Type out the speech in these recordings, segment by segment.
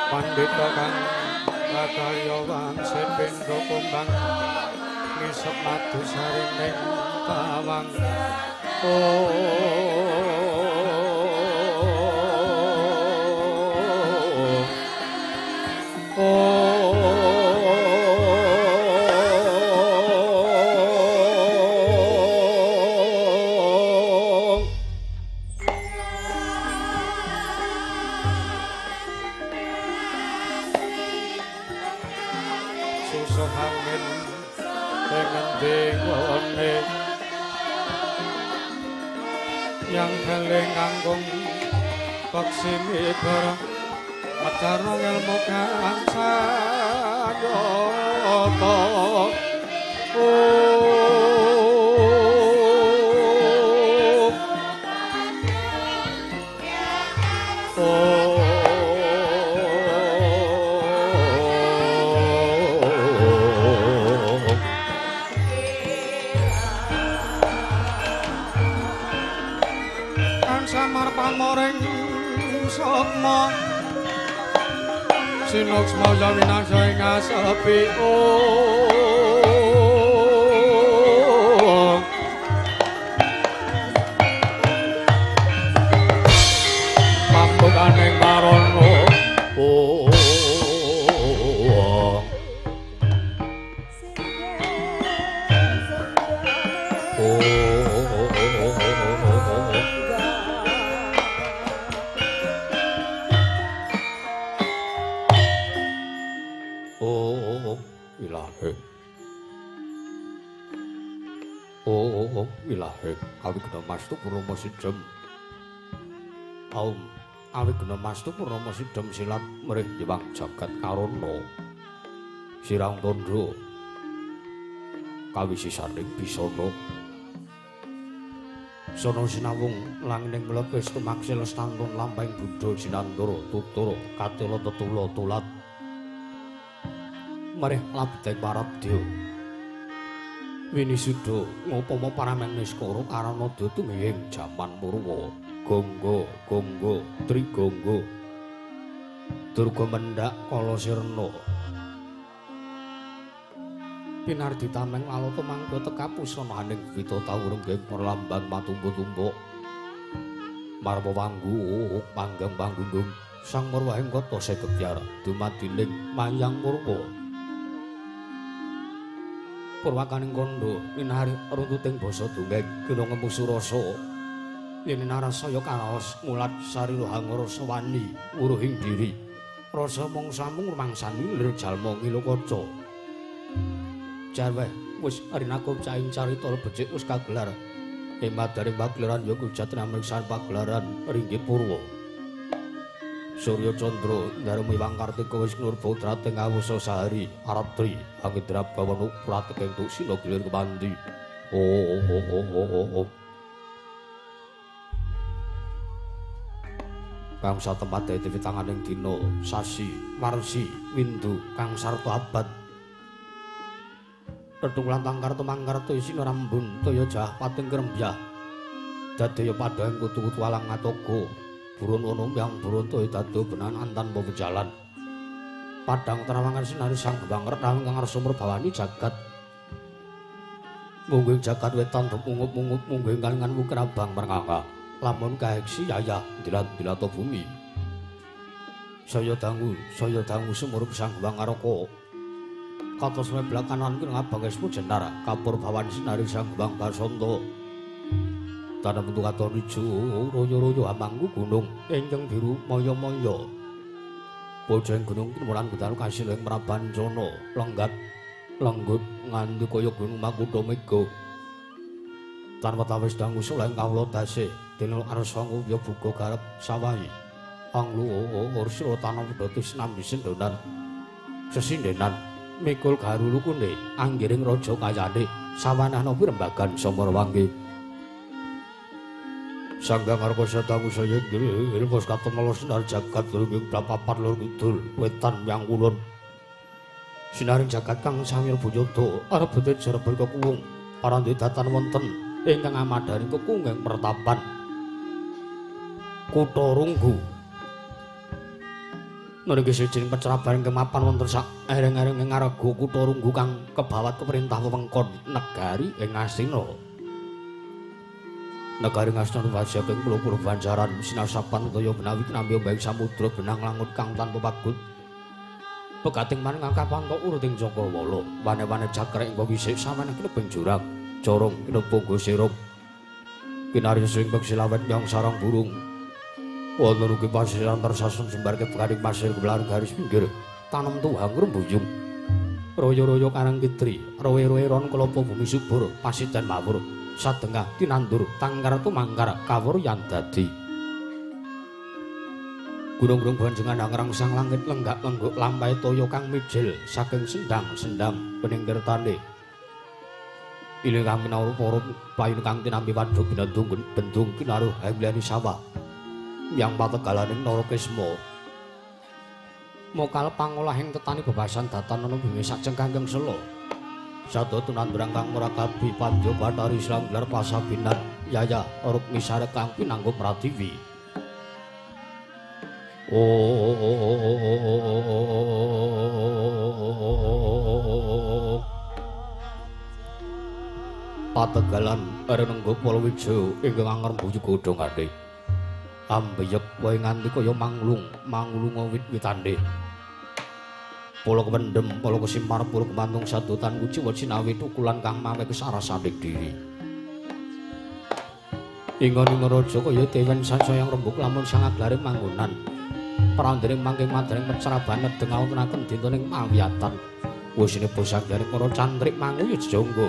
Pandhita kang kakaryawan sepindha kumbang ngisep madu sarining tawang. Yang keling kangkung peksi miber mecara ilmu kang sanyata. Pamoring sukma sinuksma winasya ing asepi. Pambukaning marana. Ilahe kawigna mastu purama sijem. Aum awigna mastu purnama sidhem silat mrih nyewang jagat karana. Sirang tandha kawisisaning bisana. Sono sinawung langining mlepis tumaksil stantun lampahing buddha jinantara tutara katela tetula tulat marih labdeng paradya winisuda ngupama parameng niskara karana tumihing jaman purwa gangga gangga trigangga durga mendhak kala sirna pinardi tameng lalata mangka tekapusana aning wita tawurung nggih perlambang matumpu-tumpuk marwa wanggu panggang panggundung sang marwahing kota segebyar dumadining mayang purwa purwakaning kandha minahari runtuting basa dongeng kena ngemu surasa yen narasaya karaos mulat sarira hangrasa wani wuruhing diri rasa mung samung rumangsani lir jalma ngilokaca jarweh wis rinakum caing carita becik wis kagelar emadare pagelaran ya kujat namriksan pagelaran ringgit purwa Surya Candra darmi Wang Kartika wis nurba trating awusa sahari aratri angindra bawana prateking tusila gilir kemandi oh oh oh oh oh kang satempat dadi tanganing dina sasi warsi windu kang sarta abad Tetung lan tangkar tumangkar isina rambun toya jah pating krembyah dadaya padhang kutu-kutu alang ngatoga burun ono yang burun toya dado benan antan pejalan padhang terawangan sinari sang gebang retang kang arsa murbawani jagat mungging jagat wetan mungup-mungup mungging kalingan wukir abang mernganga lamun kaeksi yayah dilat-dilata bumi saya dangu sumurup sang gebang araka katos mebelakanan ki ngabang esmu jenar kapur bawan sinari sang Bang Basanta tanah bentuk katon ijo royo-royo amangku gunung enjeng biru maya-maya bojeng gunung kimuran gedaru kasil ing Prabancana lenggat lenggut nganti kaya gunung Makutha Mega tanpa tawis dangu suleng kawula dase dene arsa ngupya buka garep sawahi anglu ursula tanah wedhus sinambi sendonan sesindenan mikul garulukune anggiring raja kayane sawanah nopi rembagan Samarwanggi Sanggang Arka Sadangu saya nggih ilmu katemelo sinar jagat lunging papat lor kidul wetan yang kulon sinaring jagat kang sangil bujada arep betejar berkekuwung parandhe datan wonten ingkang amadharing kekunging pertapan Kutha Runggu nriki siji peceraban kemapan wonten sak ereng-ereng ing ngarga Kutha Runggu kang kebawat keperintah wewengkon negari ing Ngastina. Negari Ngastina wajah ing pulo-pulo banjaran sinasapan toya benawi kinambi ombak samudra benang langut kang tanpa pagut. Pegating maning kapanto uruting cakrawala, wane-wane jakrek ing wisik sawane kinebeng jurang, corong kinepung sirup. Kinarya sing peksilawen yang sarang burung. Wonten ugi pasiran tersasun sumbar kebegaring pasir kebelar garis pinggir tanem tuwang rembuyung royo-royo karang kitri rowe-rowe ron kelapa bumi subur pasidan mawur sadengah tinandur tangkar tumangkar kawur yan dadi gunung-gunung bonjengan ngrangsang langit lenggak-lengguk lampahe toya kang mijil saking sendang-sendang bening tirtane iling kang minawur para payun kang tinampi waduk binandung bendung kinaruh hemleni sawah yang pategalaning Narakisma mokal pangolahing tetani bebasan datan ana bumi sajengkang sela sada tunandurang kang murakabi pandya bathari sanggelar pasabinan yaya rukmi sarek kang pinanggup pratiwi pategalan renenggo Palawija ingkang angrembuyu godhongane ambeyek wae nganti kaya manglung manglunga wit-witane polo kependhem polo kesimpar polo kemantung sadotan kuciwa cinawi tukulan kang mawek sarasaning diri ingon-ingon raja kaya dewen sansaya rembug lamun sangaglare manggonan prandering mangking madring peceraban nedeng awontenaken dintening mawiyatan wisine bosang jare para cantrik manguyu jejangga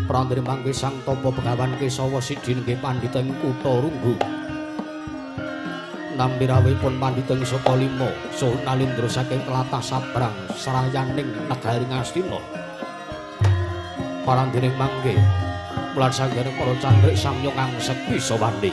Prandene mangke Sang Tapa Begawan Kesawa Sidin nggih pandhita ing kutha Runggu. Nampi rawuhipun pandhita ing Saka Lima saha Nalindra saking tlatah Sabrang srayaning negari Ngastina. Parandene mangke mulan sanggane para candrik samya ngangsek bisa wandi.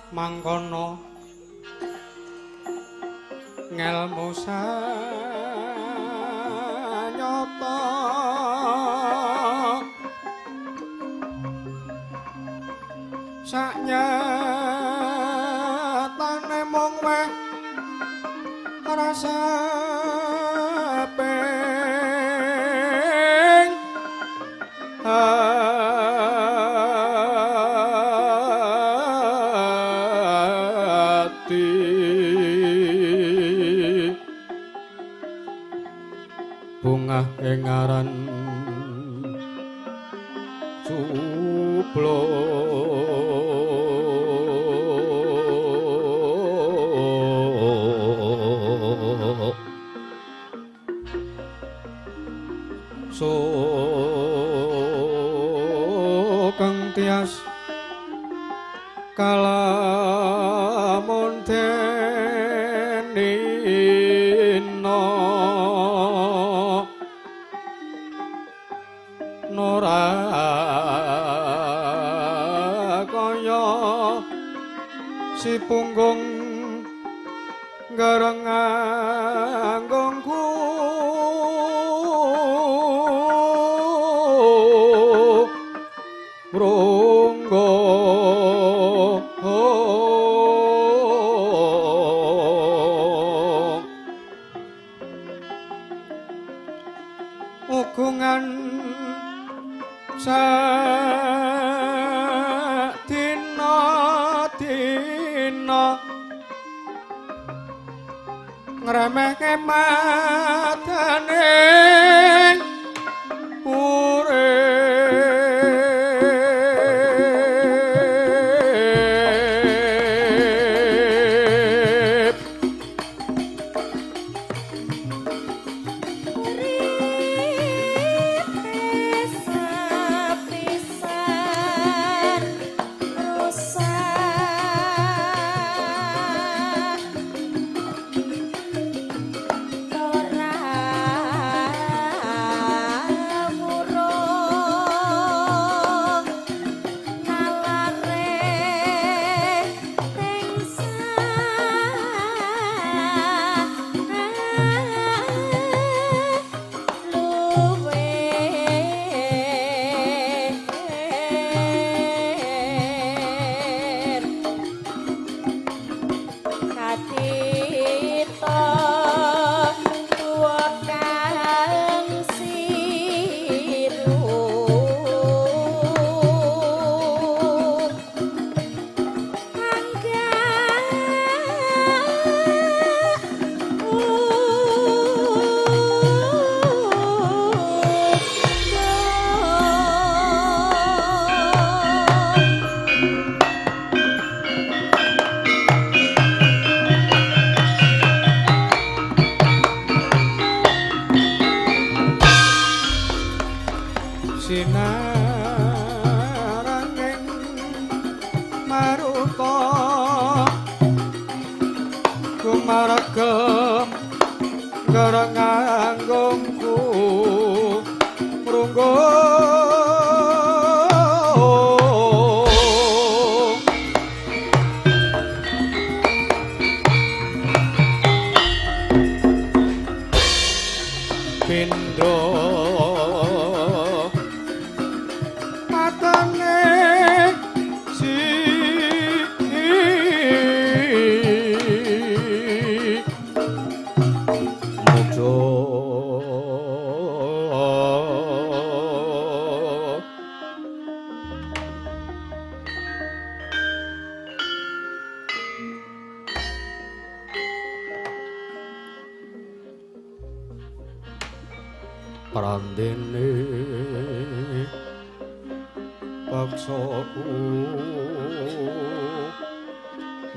Mangkono ngelmu sanyata saknyatane mung weh rasa ping ati bungah ing aran cuplo sukeng tias kalamun denina nora kaya si punggung gareng anggongku mrunggo ugungan sadina dina ngremehke matane urip. Sinaranging maruta gumaregem gareng anggongku mrunggo pindho Prandene paksaku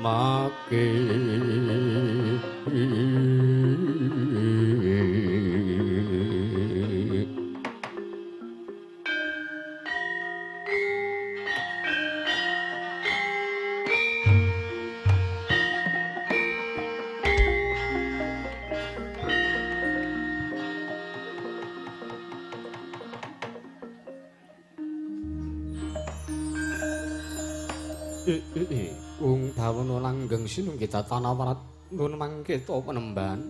make Ung bawana langgeng sinunggih tatana warat nuwun mangke ta penemban.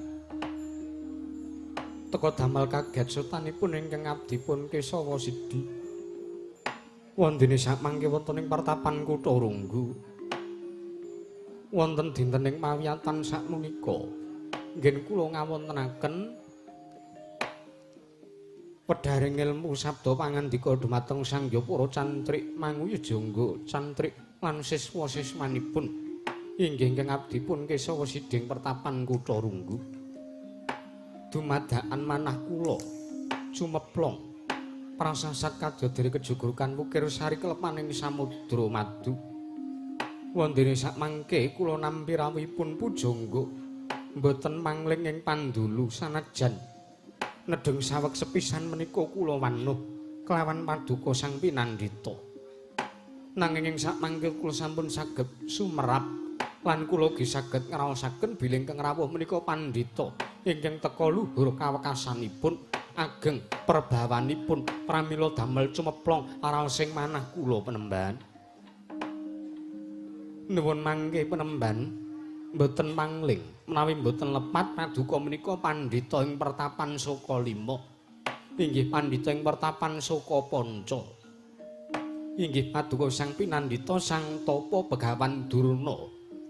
Teka damel kaget sotanipun ingkang abdipun Kesawa Sidi. Wondene sakmangke wonten ing pertapan Kutha Runggu. Wonten dinten ing pawiyatan sakmenika nggih kula ngawontenaken wedharing ilmu sabda pangandika dumateng Sang Hyang Para Cantrik Manguyujangga Cantrik lan siswa-siswanipun inggih ingkang abdipun Kesawa Siding pertapan Kutha Runggu. Dumadakan manah kula cumeplong prasasat kadadiri kejugurukan wukir sari kelepaning samudra madu. Wondene sakmangke kula nampi rawuhipun pujangga mboten mangling ing pandulu sanajan nedheng saweg sepisan menika kula wanuh kelawan paduka Sang Pinandhita. Nanging ing sakmangke kula sampun saged sumerap lan kula ugi saged ngraosaken bilih ingkang rawuh menika pandhita ingkang teka luhur kawekasanipun ageng perbawanipun pramila damel cumeplong raosing manah kula penemban. Nuwun mangke penemban mboten mangling menawi mboten lepat paduka menika pandhita ing pertapan Soka Lima, inggih pandhita ing pertapan Soka Panca, inggih paduka Sang Pinandhita Sang Tapa Begawan Durna,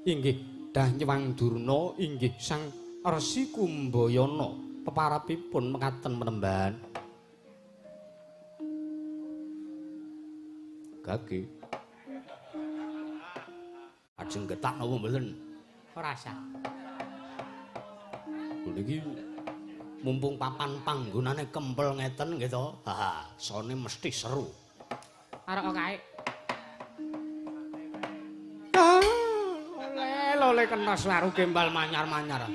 inggih Danyewang Durna, inggih Sang Resi Kumbayana. Peparapipun mekaten penemban. Gage ajeng getak napa mboten? Ora sah. Niki mumpung papan panggonane kempel ngeten nggih to. Ha, sone mesti seru. Arek kae. Oleh lole kena swaru gembal manyar-manyar.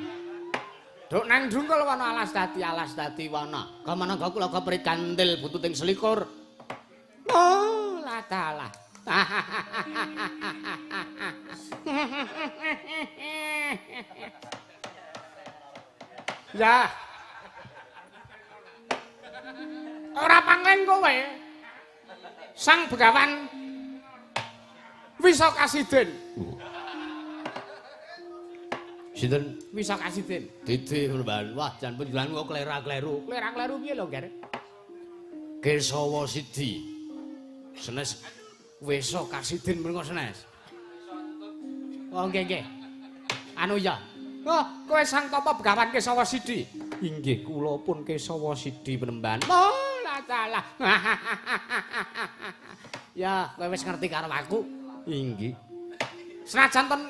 Duk nang drungkul wana alas dadi wana. Kamana kula keperit kantil bututing selikur. Oh, ladalah. Ya. Ora pangling kowe. Sang Begawan Wisa Kasidin. Sinten? Wisa Kasidin. Didi penemban. Wah, jan panjenengan kok klera-kleru. Klera-kleru piye lho, Ger? Kesawa Sidi. Senes Wisa Kasidin menika senes. Oh, nggih, nggih. Anu ya. Oh, kowe Sang Tapa Begawan Kesawa Sidi. Inggih, kula pun Kesawa Sidi penemban. Oh, lah salah. Ya, kowe wis ngerti karo aku. Inggih. Senajan ten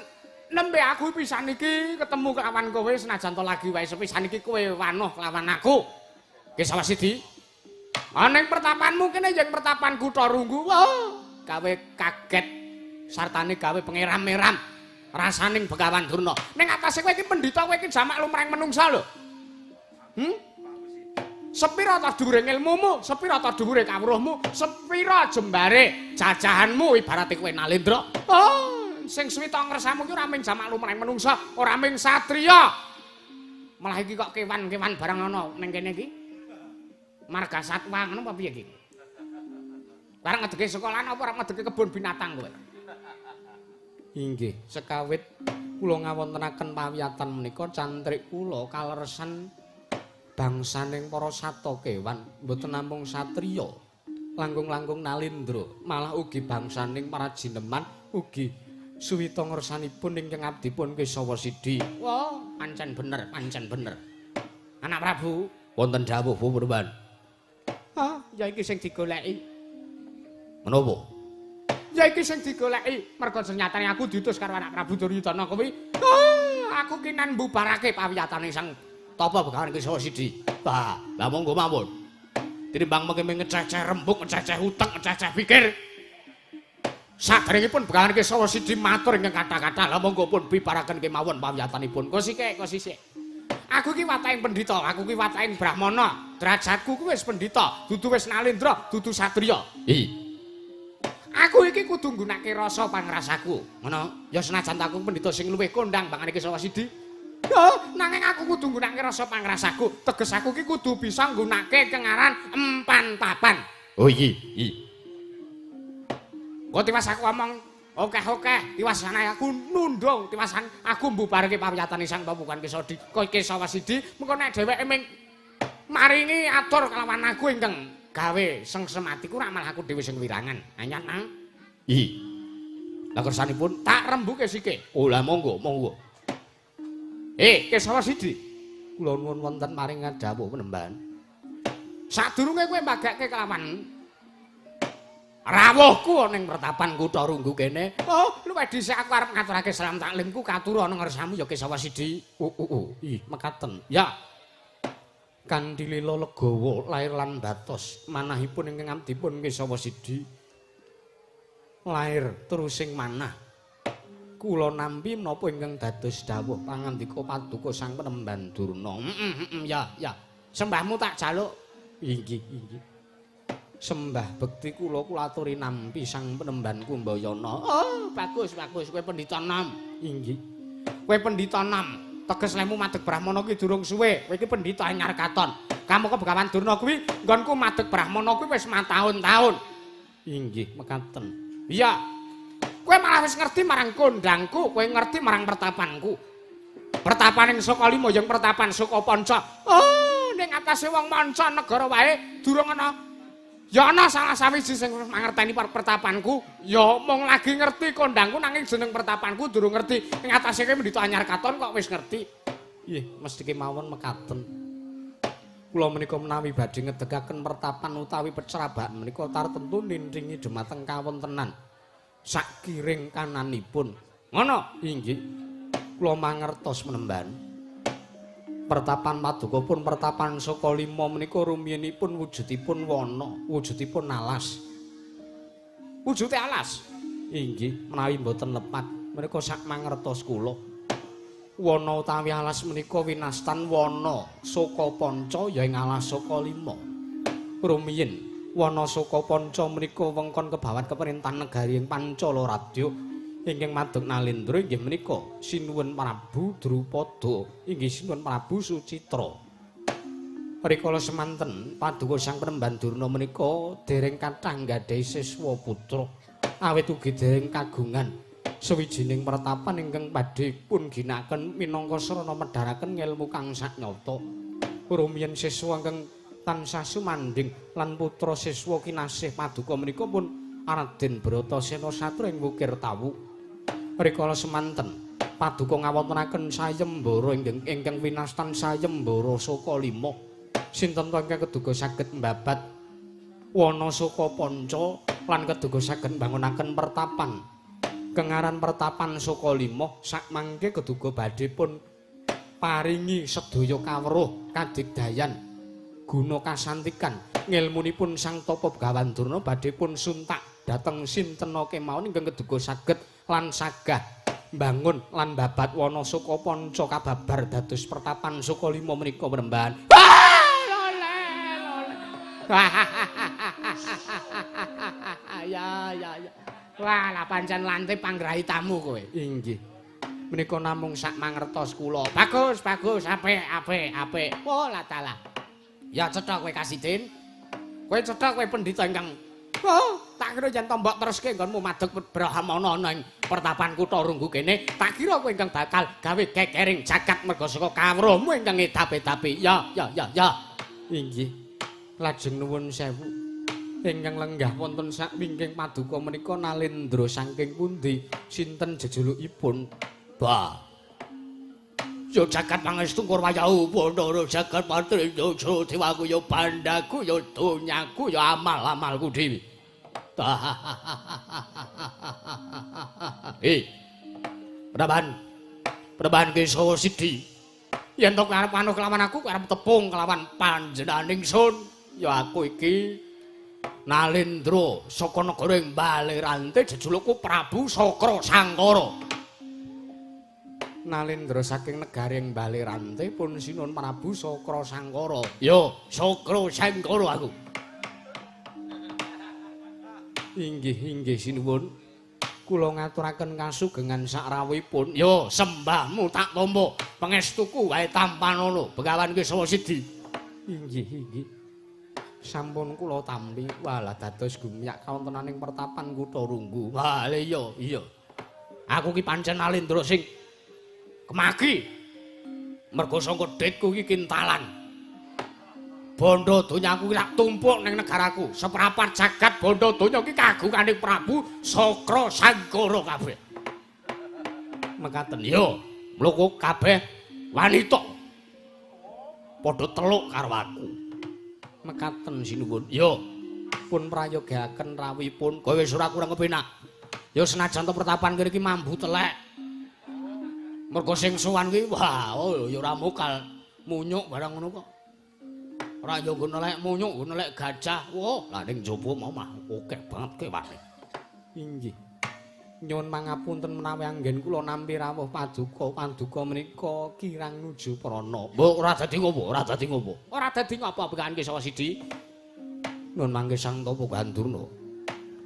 nembe aku pisan iki ketemu kelawan kowe, senajan to lagi wae sepisan iki kowe wanuh kelawan aku. Kesawa Sidi. Ana ing pertapanmu kene yen pertapan Kutha Runggu. Oh, gawe kaget sartane gawe pengeram-eram rasaning Begawan Durna. Ning atase kowe iki pendhita, kowe iki jamak lumrahing menungsa lho. Sepira ta dhuwure ilmumu, sepira ta dhuwure kawruhmu, sepira jembare jajahanmu ibarate kowe Nalendra. Oh, sing suwita ngresamu iki ora mung jamak lumrahing menungsa, ora mung satriya. Malah iki kok kewan-kewan barang ana ning kene iki. Marga satwa ngono apa piye iki? Barang ngedeke sekolahan apa ora ngedeke kebun binatang kowe? Inggih, sekawit kula ngawontenaken pawiyatan menika cantrik kula kaleresan bangsaning para sata kewan, mboten namung satriya, langkung-langkung Nalendra, malah ugi bangsaning para jineman ugi suwita ngersanipun ingkang abdipun Kesawa Sidi. Wah, pancen bener, pancen bener. Anak Prabu, wonten dawuh Purban. Ah, ya iki sing digoleki. Menapa? Ya iki sing digoleki, merga senyatane aku diutus karo anak Prabu Duryudana kuwi. Ah, aku ki nan mbubarake pawiyatane Sang Tapa Begawan Kesawa Sidi. Wah, lah monggo mawon. Tinimbang mengke ngececeh rembug, ngececeh utek, ngececeh pikir. Saderengipun Begawan Kesawa Sidi matur ingkang kathah-kathah, lah monggo pun bibaraken kemawon pawiyatanipun. Kosike, kosisik. Aku ki wataking pendhita, aku ki wataking brahmana. Derajatku ku wis pendhita, dudu wis Nalendra, dudu satriya. Hi. Aku iki kudu nggunakake rasa pangrasaku. Ngono, ya senajan aku pendhita sing luwih kondang bangane Kesawa Sidi. Oh, nanging aku kudu nggunakake rasa pangrasaku. Teges aku ki kudu bisa nggunakake kengaran empan papan. Oh iki, iki. Engko tiwas aku omong Okeh-okeh, tiwasane aku nundung, tiwasan aku mbubarke pawiyatane Sang Papukan Kesadi, Kesawa Sidi, mengko nek dheweke ming maringi atur kelawan aku ingkang gawe sengsem atiku rak malah aku dhewe sing wirangan. Anyar nang. Ih. Lah kersanipun tak rembuke sike. Oh lah monggo, monggo. Kesawa Sidi, kula nuwun wonten maring dawuh penemban. Sadurunge kowe mbagake kelawan rawuhku ning pertapan kutha Runggu kene. Oh, luwih dhisik aku arep ngaturake salam taklimku katur ana ngersamu ya Kesawa Sidi. Oh. Ih, mekaten. Ya. Kanthi lila legawa lair lan batos manahipun ingkang abdipun Kesawa Sidi. Lair terusing manah. Kula nampi menapa ingkang dados dawuh pangandika paduka Sang Penemban Durna. Ya, ya. Sembahmu tak jaluk. Inggih, inggih. Sembah bekti kula kula aturi nampi Sang Penemban Kumbayana. Oh, bagus, bagus. Kowe pendhita nom. Inggih. Kowe pendhita nom. Teges lemu madeg Brahmana kuwi durung suwe. Kowe iki pendhita anyar katon. Kamangka Begawan Durna kuwi nggonku madeg Brahmana kuwi wis mataun-taun. Inggih, mekaten. Iya. Kowe malah wis ngerti marang kondangku, kowe ngerti marang pertapanku. Pertapaning Saka Lima yang pertapan Saka Panca. Oh, ning atase wong manca negara wae durung ana. Ya ana salah sawiji sing mangerteni pertapanku, ya mung lagi ngerti kondangku nanging jeneng pertapanku durung ngerti. Ing atase kowe mendita anyar katon kok wis ngerti. Nggih, mesti kemawon mekaten. Kula menika menawi badhe ngedegaken pertapan utawi pecrabakan menika tartemtu nindingi dhumateng kawontenan sakiring kananipun. Ngono? Inggih. Kula mangertos menemban. Pertapan paduka pun pertapan Saka Lima menika rumiyinipun wujudipun wana, wujudipun alas. Wujude alas? Inggih, menawi mboten lepat menika sak mangertos kula. Wana utawi alas menika winastan wana Saka Panca ya ing alas Saka Lima. Rumiyin wana Saka Panca menika wengkon kebawat keperintahan negari ing Pancala Radya. Ingkang madeg Nalendra inggih menika Sinuwun Prabu Drupada, inggih Sinuwun Prabu Sucitra. Rikala semanten paduka Sang Penemban Durna menika dereng kathah nggadahi siswa putra, awit ugi dereng kagungan sawijining pertapan ingkang badhe pun ginakaken minangka sarana medharaken ngelmu kang saknyata. Rumiyin siswa ingkang tansah sumandhing lan putra siswa kinasih paduka menika pun Raden Bratasena Satra ing Wukir Tawu. Rikala semanten paduka ngawontenaken sayembara ingkang winastan sayembara Saka Lima. Sinten to ingkang keduga saged mbabat wana Saka Panca lan keduga saged mbangunaken pertapan. Kengaran pertapan Saka Lima sakmangke keduga badhe pun paringi sedaya kawruh kadigdayan guna kasantikan ngilmunipun Sang Tapa Begawan Durna badhe pun suntak dhateng sintena kemawon ingkang keduga saged lan sagah mbangun lan babat wana Saka Panca kababar dados pertapan Saka Lima menika penemban. Ya ya ya. Wah, lah pancen lantip panggrahitamu kowe. Inggih. Menika namung sak mangertos kula. Bagus, bagus, apik, apik, apik. Oh, lah dalah. Ya cetha kowe Kasidin. Kowe cetha kowe pendhita ingkang oh, tak kira yen tombok teruske nggonmu madeg Brahmana ana ing pertapan kutha Runggu kene, tak kira kowe ingkang bakal gawe gegering jagat merga saka kawruhmu ingkang ngedapi-dapi. Ya, ya, ya, ya. Inggih. Lajeng nuwun sewu. Ingkang lenggah wonten sak wingking paduka menika Nalendra saking pundi? Sinten jejulukipun? Bah. Yo jagat pangestu Kurwayahu Pandara jagat patriya dewaku yo bandaku yo donyaku yo amal-amalku dhewe. Penemban Kesawa Sidi. Yen to arep anu kelawan aku arep tepung kelawan panjenengan ingsun. Ya aku iki Nalendra saka negara ing Balerante jejulukku Prabu Sakra Sangkara. Nalendra saking negari ing Balerante pun sinuwun Prabu Sakra Sangkara. Ya, Sakra Sangkara aku. Inggih, inggih sinuwun. Kula ngaturaken kasugengan sakrawuhipun. Ya, sembahmu tak tampa. Pangestuku wae tampanana Begawan Kesawa Sidi. Inggih, inggih. Sampun kula tampi. Walah dados gumyak kawontenaning pertapan kutha Runggu. Wah, iya, iya. Aku ki pancen Nalendra sing kemaki. Mergo sangka dhitku ki kintalan. Bondo donyaku ki tak tumpuk ning negaraku. Seprapat jagat bondo donya ki kagungane Prabu Sakra Sangkara kabeh. Mekaten ya, mluku kabeh wanita padha teluk karo aku. Mekaten sinuwun. Ya, pun prayogaken rawuhipun. Kowe wis ora kurang kepenak. Ya senajan to pertapan kene iki mambu telek. Mergo sing sowan kuwi wah, oh, ya ora mokal munyuk barang ngono kok. Ora yo nggo nelek munyuk, nggo nelek gajah. Wah, lah ning njaba mau mah akeh banget kewane. Inggih. Nyuwun pangapunten menawi anggen kula nampi rawuh paduka, paduka menika kirang nuju prana. Mbok ora dadi ngopo, ora dadi ngopo. Ora dadi ngopo pekan Kesawa Sidi. Nyuwun mangke Sang Tapa Gandurna.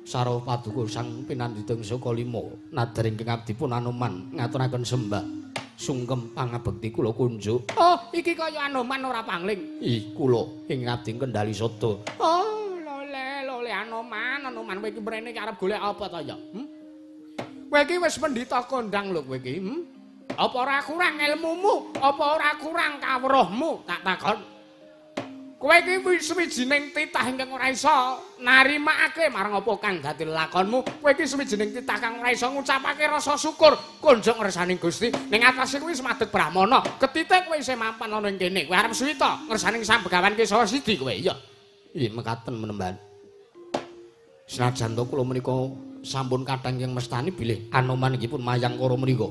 Sarwa paduka sang pinandhita saka lima nadar ingkang abdi pun Anoman ngaturaken sembah sungkem pangabekti kula kunjuk. Oh, iki kaya Anoman ora pangling. Ih, kula ing abdi kendali sada. Oh, lole lole Anoman, Anoman kowe iki mrene iki arep golek apa ta ya? Kowe iki wis pendhita kondang lho kowe iki. Apa ora kurang ilmumu? Apa ora kurang kawruhmu? Tak takon. Kowe iki wis suwijining titah ingkang ora iso narimakake marang apa kang dadi lakonmu. Kowe iki suwijining titah kang ora iso ngucapake rasa syukur kunjuk ngersaning Gusti. Ning atase kuwi wis madeg brahmana. Ketitik kowe isih mapan ana ing kene. Kowe arep suwita ngersaning Sang Begawan Kesawa Sidi kowe. Iya. Iya mekaten menemban. Senajan to kula menika sampun kathah ingkang mestani bilih Anoman inggih pun mayangkara menika.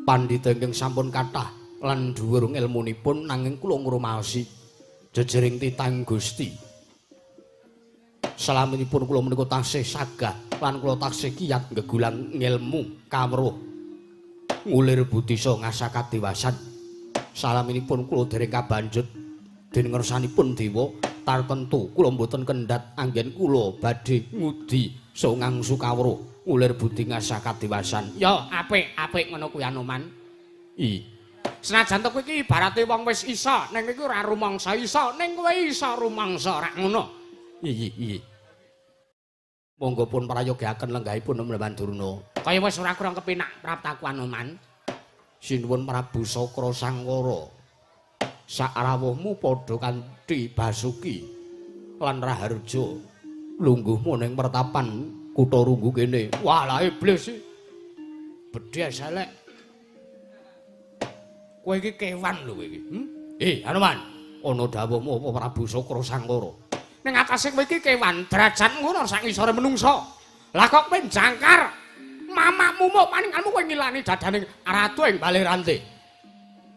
Pandhita ingkang sampun kathah lan dhuwur ilmunipun nanging kula ngrumaosi jejering titahing Gusti. Salaminipun kula menika taksih sagah lan kula taksih kiyat nggegulang ngilmu kawruh ngulir budi saha ngasah kadiwasan. Salaminipun kula dereng kabanjut dening ngersanipun dewa tartemtu kula mboten kendhat anggen kula badhe ngudi saha ngangsu kawruh ngulir budi ngasah kadiwasan. Ya apik apik ngono kuwi Anoman. I senajan to kowe iki ibarate wong wis isa, ning iki ora rumangsa isa, ning kowe isa rumangsa ora ngono. Iya, iya. Monggo pun prayogaken lenggahipun Nemban Durna. Kaya wis ora kurang kepenak praptaku Anoman. Sinuwun Prabu Sakra Sangkara. Sakrawuhmu padha kanthi Basuki lan Raharja lungguhmu ning pertapan kutha Runggu kene. Wah, lah iblis iki. Bedhes elek. Kowe iki kewan lho kowe iki. Anoman, ana dawuhmu apa Prabu Sakra Sangkara? Ning atase kowe iki kewan, derajatmu ngono sak ngisore menungsa. Lah kok kowe jangkar mamakmu muk paningalmu kowe ngilani dadaning ratu ing Bale Rante.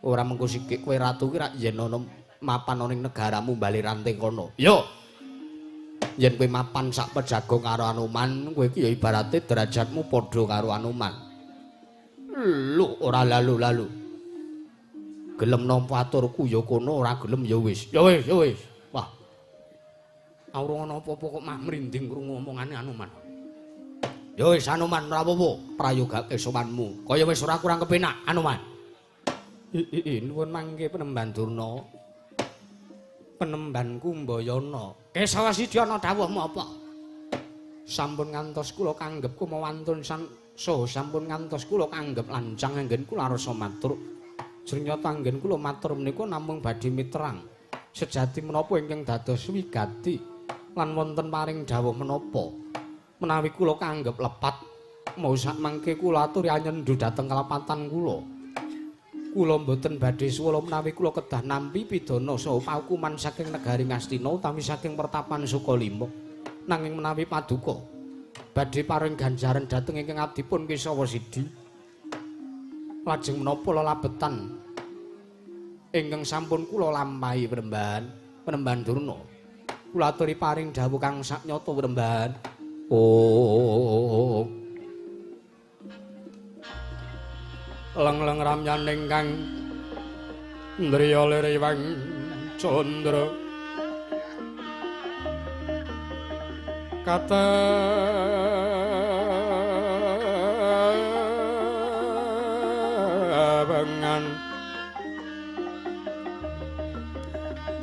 Ora mengko sikik kowe ratu ki rak yen ana mapan ana ning negaramu Bale Rante kono. Yo. Yen kowe mapan sak pejago karo Anoman, kowe iki ya ibarate derajatmu padha karo Anoman. Lho, ora lalu-lalu. Gelem nampa aturku ya kono, ora gelem ya wis. Ya wis, ya wis. Wah. Ora ana apa-apa kok mah mrinding krungu omongane Anoman. Ya wis Anoman ora apa-apa, prayogake sowanmu. Kaya wis ora kurang kepenak Anoman. Nuwun mangke Penemban Durna. Penemban Kumbayana. Kesawa siji ana dawuhmu apa? Sampun ngantos kula kanggep kumawantun saha sampun ngantos kula kanggep lancang anggen kula rasa matur. Jrenyata anggen kula matur menika namung badhe miterang sejati menapa ingkang dados wigati lan wonten paring dawuh menapa menawi kula kanggep lepat mau sak mangke kula aturi anyendu dhateng kalepatan kula. Kula mboten badhe suwala menawi kula kedah nampi pidana saha paukuman saking negari Ngastina utawi saking pertapan Sukalima. Nanging menawi paduka badhe paring ganjaran dhateng ingkang abdipun Kesawa Sidi, lajeng menapa lelabetan ingkang sampun kula lampahi Penemban Durna. Kula aturi paring dawuh kang saknyata Penemban. Oh. Leng-leng ramyaning kang ndriya liriwang candra katebengan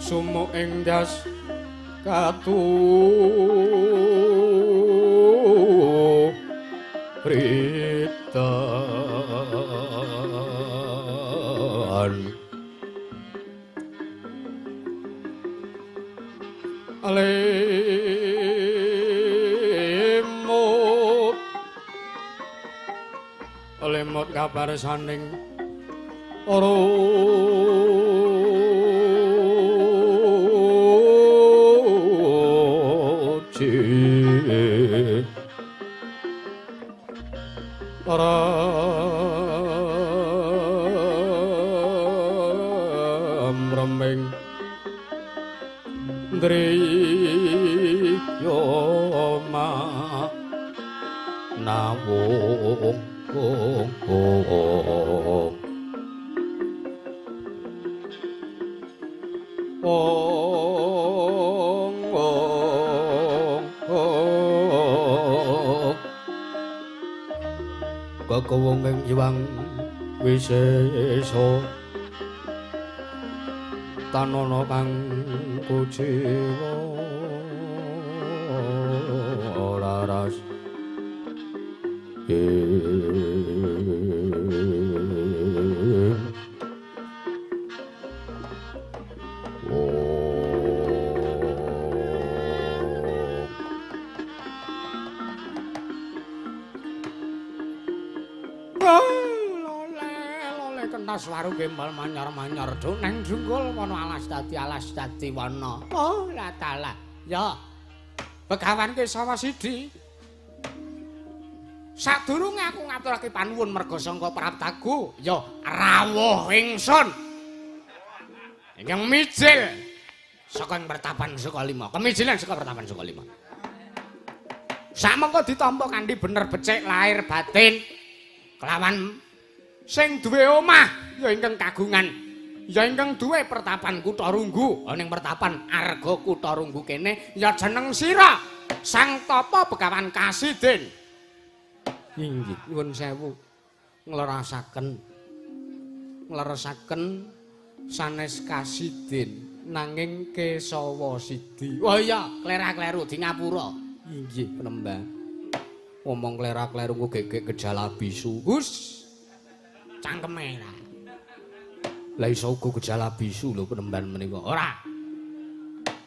Sumuk ing das katu ritan lemut lemut kabar saning ram remeng driyo nawung kekewung ing Hyang Wisesa tanana kang kuciwa laras. Swaru gembal manyar-manyar do nang junggul wana alas dadi wana. Oh la dalah. Ya. Begawan Kesawa Sidi. Sadurunge aku ngaturake panuwun merga sangka praptaku, ya rawuh ingsun. Ingkang mijil saka ing pertapan Sukalima. Kemijilan saka pertapan Sukalima. Samangka ditampa kanthi bener becik lahir batin kelawan sing duwe omah ya ingkang kagungan ya ingkang duwe pertapan Kutha Runggu ana ing pertapan Arga Kutha Runggu kene ya jeneng sira Sang Tapa Begawan Kasidin. Inggih nyuwun sewu nglerasaken sanes Kasidin nanging Kesawa Sidi. Oh iya klera-kleru di ngapura. Inggih penembah omong klera-kleru ku gegek gejala bisu. Hus cangkeme lah. Lah iso uga gejala bisu lho penemban menika. Ora.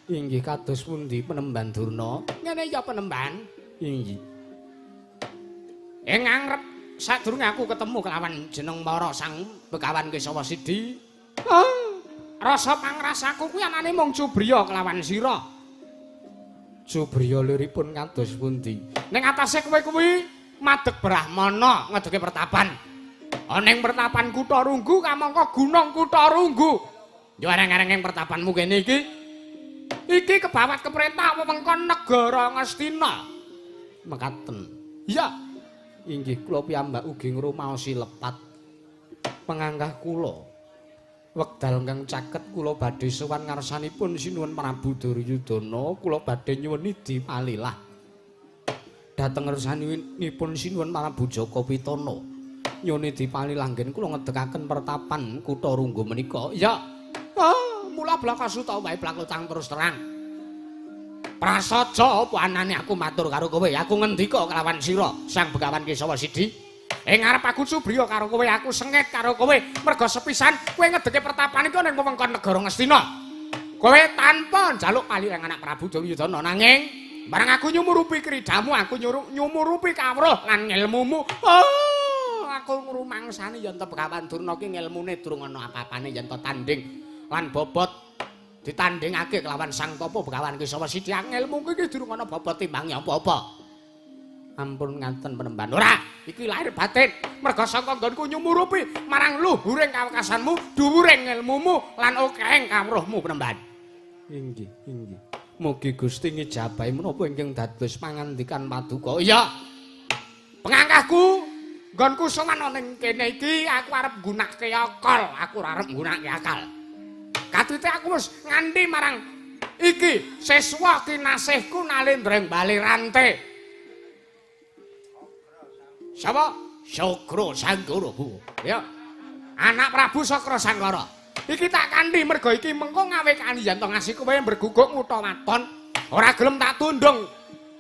Inggih kados pundi penemban Durna? Ngene ya penemban. Inggih. Ing ngarep sadurunge aku ketemu kelawan jeneng Mara Sang Begawan Kesawa Sidi. Oh, rasa pangrasaku kuwi anane mung cubriya kelawan sira. Cubriya liripun kados pundi? Ning atase kowe kuwi madeg brahmana ngedeke pertapan. Ana ing pertapan Kutha Runggu kamangka Gunung Kutha Runggu. Yo areng-areng ing pertapanmu kene iki. Iki kebawat keperintah wewengkon negara Ngastina. Mekaten. Iya. Inggih kula piyambak ugi ngrumaosi lepat. Pengangkah kula wekdal ingkang caket kula badhe sowan ngarsanipun Sinuwun Prabu Duryudana, kula badhe nyuwun nidi palilah. Dhateng ngarsanipun Sinuwun Prabu Jaka Pitana. Nyuwun dipalilah nggen kula ngedekaken pertapan Kutha Runggu menika. Ya. Oh, mula blakasuta wae blakutang terus terang. Prasaja apa anane aku matur karo kowe? Aku ngendika kelawan sira, Sang Begawan Kesawa Sidi. Ing ngarep aku cubriya karo kowe, aku sengit karo kowe. Merga sepisan kowe ngedeke pertapan iku ning wewengkon negara Ngastina. Kowe tanpa njaluk palilah anak Prabu Duryudana nanging barang aku nyumurupi kridamu, aku nyumurupi kawruh lan ngelmumu. Oh, aku ngrumangsani yen to Begawan Durna ki ngelmune durung ana apa-apane yen to tanding lan bobot ditandingake kelawan Sang Tapa Begawan Kesawa Sidi. Ngelmu iki durung ana bobot timbangi apa-apa. Ampun ngaten penemban. Ora, iki lahir batin. Merga saka nggonku nyumurupi marang luhuring kawekasanmu, dhuwuring ngelmumu lan okehing kawruhmu penemban. Inggih, inggih. Mugi Gusti ngijabahi menapa ingkang dados pangandikan paduka. Iya. Pengangkahku nggonku sowan ana ning kene iki aku arep nggunakake akal, aku ora arep nggunakake akal. Katite aku wis nganti marang iki siswa kinasihku Nalendra ing bali rante. Sapa? Sakra Sangkara, Bu. Ya. Anak Prabu Sakra Sangkara. Iki tak kanthi mergo iki mengko ngawe kanthi yen to ngasih kowe berguguk ngutha waton. Ora gelem tak tundung.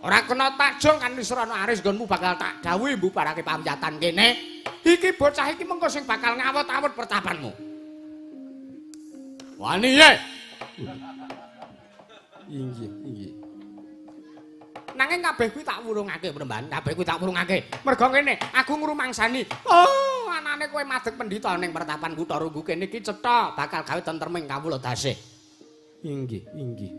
Ora kena takjung kanthi srana aris nggonmu bakal tak dawuhi mbubarake pamyatan kene. Iki bocah iki mengko sing bakal ngawut-awut pertapanmu. Wani ye. Inggih, inggih. Nanging kabeh kuwi tak wurungake, Premban. Kabeh kuwi tak wurungake. Mergo ngene, aku ngrumangsani. Oh, anane kowe madeg pendhita ning pertapan kutha Runggu kene iki cetha bakal gawe tentreming kawula dasih. Inggih, inggih.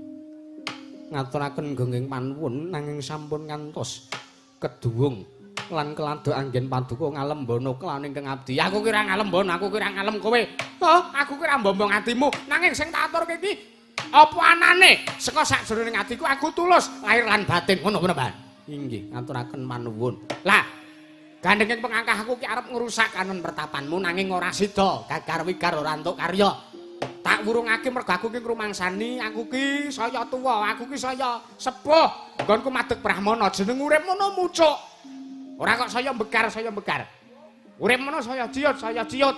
Ngaturaken gonggeng panuwun nanging sampun ngantos keduwung lan keladuk anggen paduka ngalembana kelawan ingkang abdi. Aku kira ngalembana, aku kira ngalem kowe. Oh, aku kira mbombong atimu. Nanging sing tak aturke iki apa anane saka sakjroning atiku aku tulus lahir lan batin ngono Premban. Inggih, ngaturaken manuwun. Lah, gandenging pengangkah aku ki arep ngrusak kanon pertapanmu nanging ora sida, gagar wigar ora entuk karya. Tak wurungake mergo aku ki ngrumangsani, aku ki saya tuwa, aku ki saya sepuh. Nggonku madeg brahmana jeneng urip ngono mucuk. Ora kok saya begar, saya begar. Urip ngono saya ciut, saya ciut.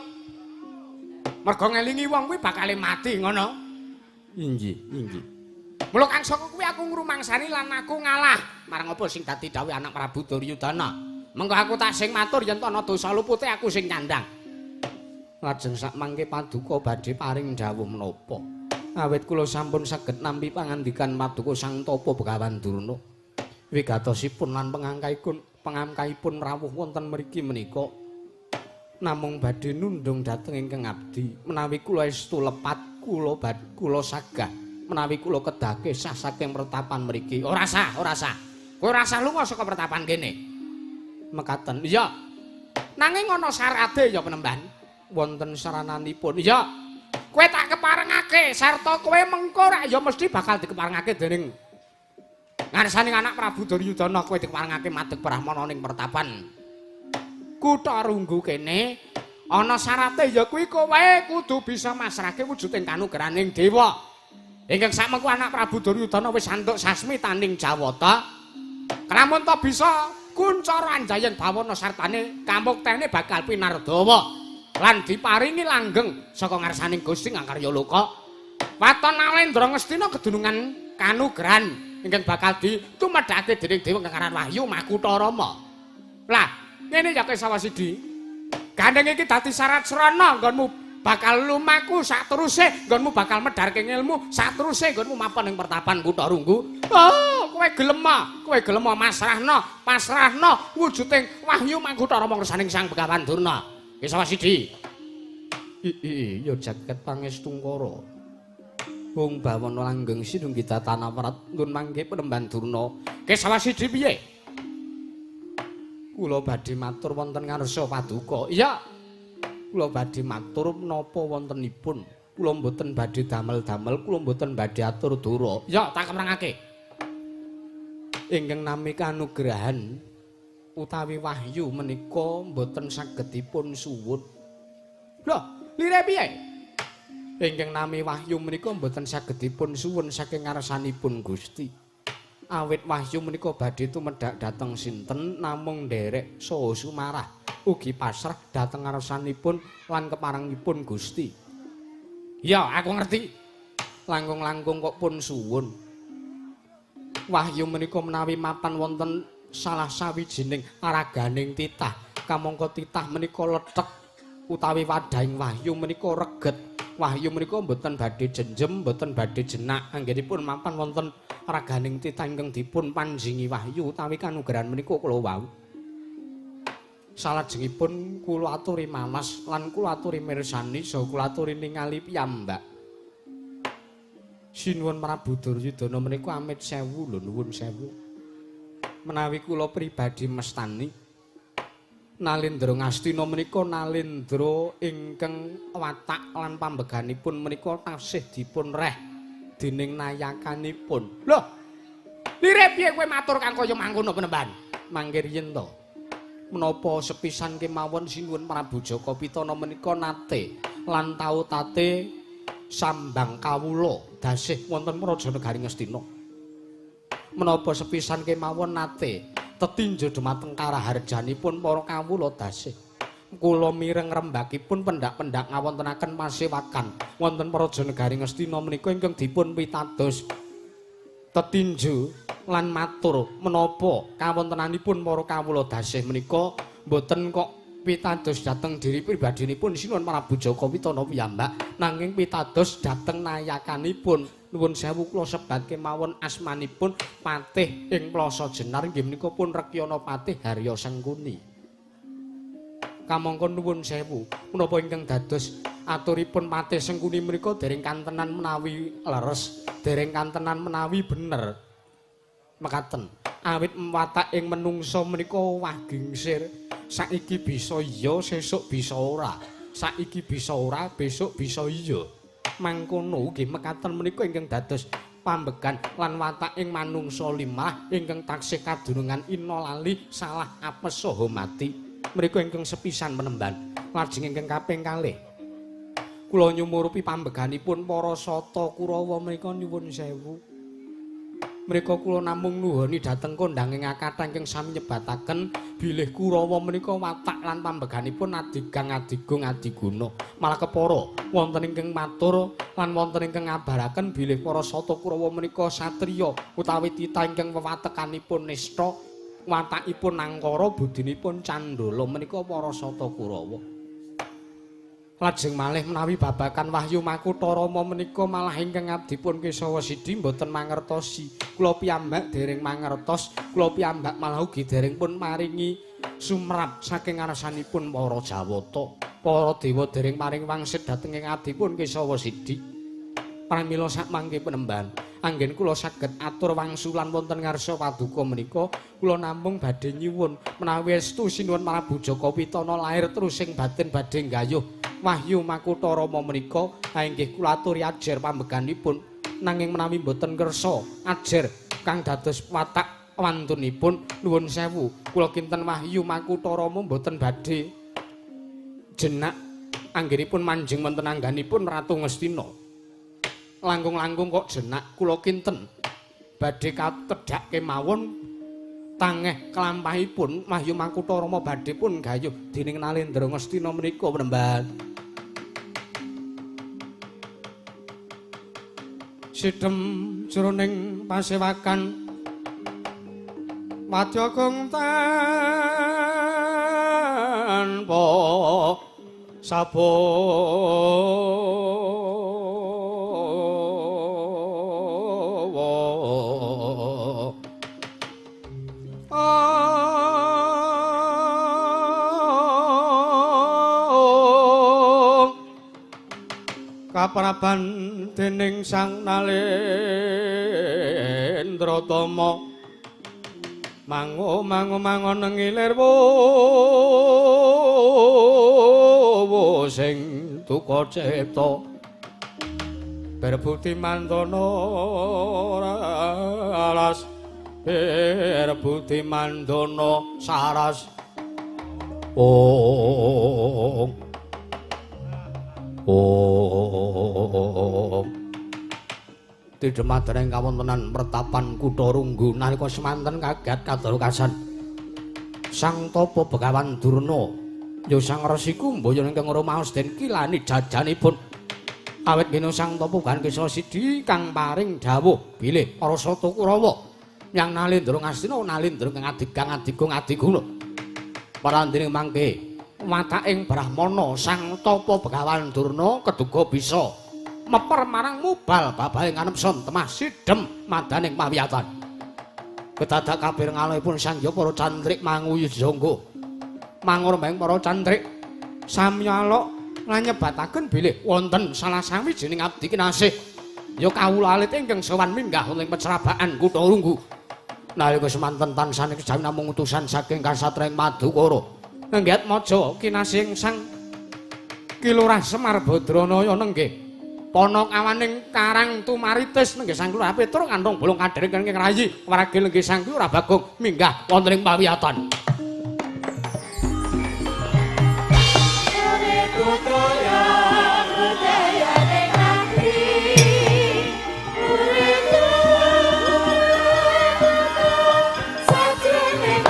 Mergo ngelingi wong kuwi bakale mati ngono. Inggih, inggih. Mula kang saka kuwi aku ngrumangsani lan aku ngalah. Marang apa sing dadi dawuh anak Prabu Duryudana. Mengko aku tak sing matur yen ana dosa lupute aku sing nyandang. Lajeng sak mangke paduka badhe paring dawuh menapa? Awit kula sampun saged nampi pangandikan paduka Sang Tapa Begawan Durna. Wigatosipun lan pengangkaipun rawuh wonten mriki menika namung badhe nundung dhateng ingkang abdi. Menawi kula estu lepat kula sagah menawi kula kedake sah saking pertapan mriki. Ora sah, ora sah. Kowe ora sah lunga saka pertapan kene. Mekaten. Iya. Nanging ana syarate ya Penemban. Wonten sarananipun. Iya. Kowe tak keparengake sarta kowe mengko rak ya mesti bakal dikeparengake dening ngarsane anak Prabu Duryudana. Kowe dikeparengake madeg brahmana ning pertapan kutha Runggu kene. Ana syarate ya kuwi kowe kudu bisa masrahke wujuding kanugrahaning dewa. Ingkang sakmengku anak Prabu Duryudana wis antuk sasmitaning Jawata. Kelamun ta bisa kuncara anjayeng bawana sartane kamuktene bakal pinardawa lan diparingi langgeng saka ngarsaning Gusti Ngakarya Loka. Waton Nalendra Ngastina kedunungan kanugrahan ingkang bakal ditumedhake dening dewa ingkang aran Wahyu Makutha Rama. Lah, ngene ya Kesawa Sidi. Gandeng iki dadi syarat srana nggonmu bakal lumaku sateruse, nggonmu bakal medharke ilmu sateruse, nggonmu mapan ing pertapan kutha Runggu. Oh, kowe gelem, kowe gelem masrahna, pasrahna wujuding Wahyu Makutha Rama ngersaning Sang Begawan Durna. Kesawa Sidi. Iya jagat pangestungkara. Wong bawana langgeng sinunggita tanah warat nggon mangke Penemban Durna. Kesawa Sidi piye? Kula badhe matur wonten ngarsa paduka. Iya. Kula badhe matur menapa wontenipun. Kula mboten badhe damel-damel, kula mboten badhe atur dura. Iya, tak kemerangake. Ingkang nami kanugrahan utawi wahyu menika mboten saged dipun suwun. Lho, lire piye? Ingkang nami wahyu menika mboten saged dipun suwun saking ngarsanipun Gusti. Awit wahyu menika badhe tumedhak dhateng sinten namung nderek saha sumarah ugi pasrah dhateng ngarsanipun lan keparengipun Gusti. Ya, aku ngerti. Langkung-langkung kok pun suwun. Wahyu menika menawi mapan wonten salah sawijining raganing titah, kamangka titah menika lethek utawi wadahing wahyu menika reget. Wahyu menika mboten badhe jenjem, mboten badhe jenak anggenipun mapan wonten raganing titah ingkang dipun panjingi wahyu utawi kanugrahan menika kula wau. Salajengipun kula aturi mamas lan kula aturi mirsani saha kula aturi ningali piyambak. Sinuwun Prabu Duryudana menika amit sewu lho, nuwun sewu. Menawi kula pribadi mestani Nalendra Ngastina menika nalendra ingkang watak lan pambeganipun menika tasih dipun reh dening nayakanipun. Lho, lire piye kowe matur kang kaya mangkono Penemban? Mangke riyen to. Menapa sepisan kemawon Sinuwun Prabu Jaka Pitana menika nate lan tau tate sambang kawula dasih wonten Praja Negari Ngastina. Menapa sepisan kemawon nate tetinjo dumateng karaharjanipun para kawula dasih. Kula mireng rembakipun pendak-pendak ngawontenaken pasewakan wonten Praja Negari Ngastina menika ingkang dipun pitados tetinju lan matur menapa kawontenanipun para kawula dasih menika mboten kok pitados dhateng diri pribadinipun Sinuwun Prabu Jaka Witana piyambak, nanging pitados dhateng nayakanipun. Nuwun sewu kula sebat kemawon asmanipun Patih ing Plaza Jenar inggih menika pun Rekyana Patih Harya Sengkuni. Kamangka nuwun sewu menapa ingkang dados aturipun Patih Sengkuni menika dereng kantenan menawi leres, dereng kantenan menawi bener. Mekaten awit watak ing menungsa menika wah gingsir. Saiki bisa iya, sesuk bisa ora. Saiki bisa ora, besok bisa iya. Mangkono nggih mekaten menika ingkang dados pambegan lan watak ing manungsa limrah ingkang taksih kadunungan ina lali salah apes saha mati. Mriku ingkang sepisan menemban. Lajeng ingkang kaping kalih kula nyumurupi pambeganipun para Sata Kurawa menika nyuwun sewu. Mrika kula namung nuhoni dhateng kondhanging akathah ingkang sami nyebataken bilih Kurawa menika watak lan pambeganipun adigang adigung adiguna. Malah kepara wonten ingkang matur lan wonten ingkang ngabaraken bilih para Sata Kurawa menika satriya utawi titah ingkang wewatekanipun nista, watakipun angkara, budinipun candala menika para Sata Kurawa. Lajeng malih menawi babakan Wahyu Makutha Rama menika malah ingkang abdipun Kesawa Sidi mboten mangertosi. Kula piyambak dereng mangertos, kula piyambak malah ugi dereng pun maringi sumrap saking ngarsanipun para Jawata. Para dewa dereng paring wangsit dhateng ing abdipun Kesawa Sidi. Pramila sakmangke penemban, anggen kula saged atur wangsulan wonten ngarsa paduka menika, kula namung badhe nyuwun menawi estu Sinuwun Prabu Jaka Witana lair terus sing batin badhe nggayuh Wahyu Makutha Rama menika inggih kula aturi ajer pambeganipun. Nanging menawi mboten kersa ajer kang dados watak wantunipun, nuwun sewu kula kinten Wahyu Makutha Rama mboten badhe jenak anggenipun manjing wonten angganipun Ratu Ngastina. Langkung-langkung kok jenak kula kinten badhe katedhak kemawon tangeh kelampahipun Wahyu Makutha Rama badhe pun gayuh dening Nalendra Ngastina menika penemban. Sidhem jroning pasewakan wadya kang tanpa sabawa. Kapraban dening Sang Nalendra Tama mango mango mangon ngilir wo sing duka cipta berbuti mandana alas berbuti mandana saras. Om Om Tidhemadereng kawontenan pertapan Kutha Runggu nalika semanten kaget kadalukasan Sang Tapa Begawan Durna ya Sang Resi Kumbayana ingkang rumaos den kilani jajanipun. Awit ngene Sang Tapa Begawan Kesawa Sidi kang paring dawuh bilih para Sata Kurawa yang Nalendra Ngastina Nalendra kang adigang adigung adiguna. Parandene mangke wataking Brahmana Sang Tapa Begawan Durna keduga bisa meper marang mubal babahe nganepson temah sidhem madaning pawiyatan. Kedadak kabeh ngalihipun Sang Hyang para cantrik manguyu jangga. Mangurmeng para cantrik sami alok lan nyebataken bilih wonten salah sawijining abdi kinasih ya kawula alit ingkang sowan minggah wonten pecrabaan Kutha Runggu. Nalika semanten tansah kejawi namung utusan saking kasatriyan Madukara. Nenggiat maja kinasih Sang Ki Lurah Semar Badranaya nenggih pana kawaning Karang Tumaritis nenggih Sang Lurah Petruk kantong bolong kadhereng ing rayi waragi nenggih Sang Lurah Bagong minggah wonten ing pawiyatan. Sajroning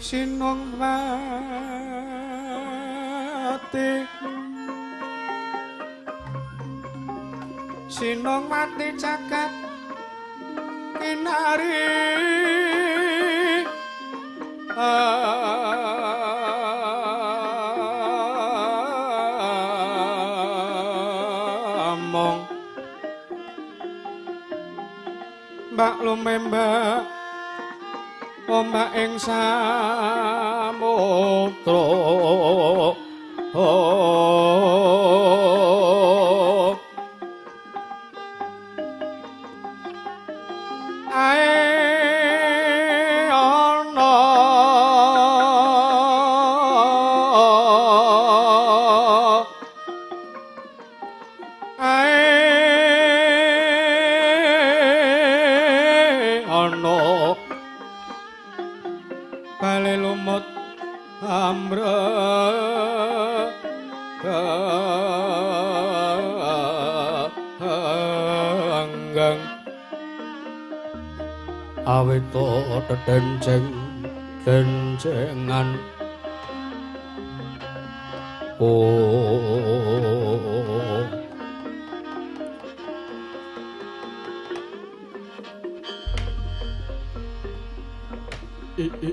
Sinung mati, sinung mati jagat kinari, among mbak lumembak ombak ing samudra. Ae ana ae ana bale lumut ambre anggang awit tetenceng tencengan. Oh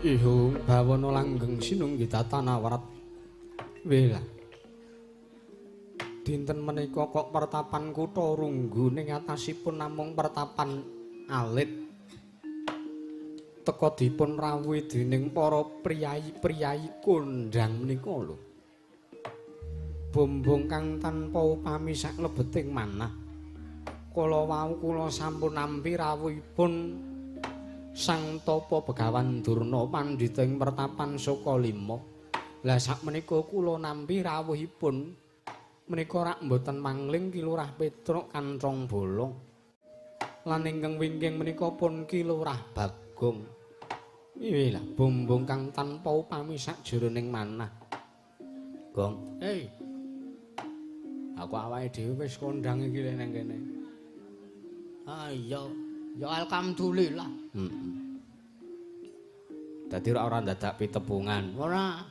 ihung bawana langgeng sinunggi tatana warat wela. Dinten menika kok pertapan kutha Runggu ning atasipun namung pertapan alit. Teka dipun rawuhi dening para priyayi-priyayi kondhang menika lho. Bombong kang tanpa upami saklebeting manah. Kala wau kula sampun nampi rawuhipun Sang Tapa Begawan Durna pandhita ing pertapan Sukalima. Lah sakmenika kula nampi rawuhipun menika rak mboten mangling Ki Lurah Petruk Kanthong Bolong. Lan ingkang wingking menika pun Ki Lurah Bagong. Iya lah bombong kang tanpa upami sakjroning manah. Gong, hei. Aku awake dhewe wis kondhang iki lho nang kene. Ah iya. Ya alhamdulillah. Heeh. Dadi ora dadak pitepungan. Ora.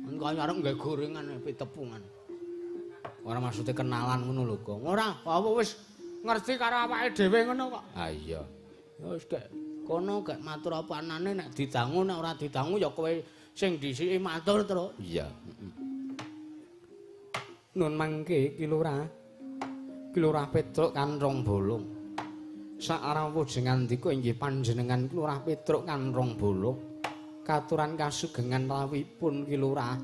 Engko arep nggawe gorengan pitepungan. Ora maksude kenalan ngono lho, Gong. Ora, apa wis ngerti karo awake dhewe ngono kok. Ah iya. Ya wis gek kono gek matur apa anane nek didangu nek ora didangu ya kowe sing dhisiki matur, Tru. Iya. Heeh. Nun mangke Ki Lurah. Ki Lurah Petruk Kanthong Bolong. Sarawuh ngandika inggih panjenengan Ki Lurah Petruk Kanthong Bolong. Katuran kasugengan rawuhipun Ki Lurah.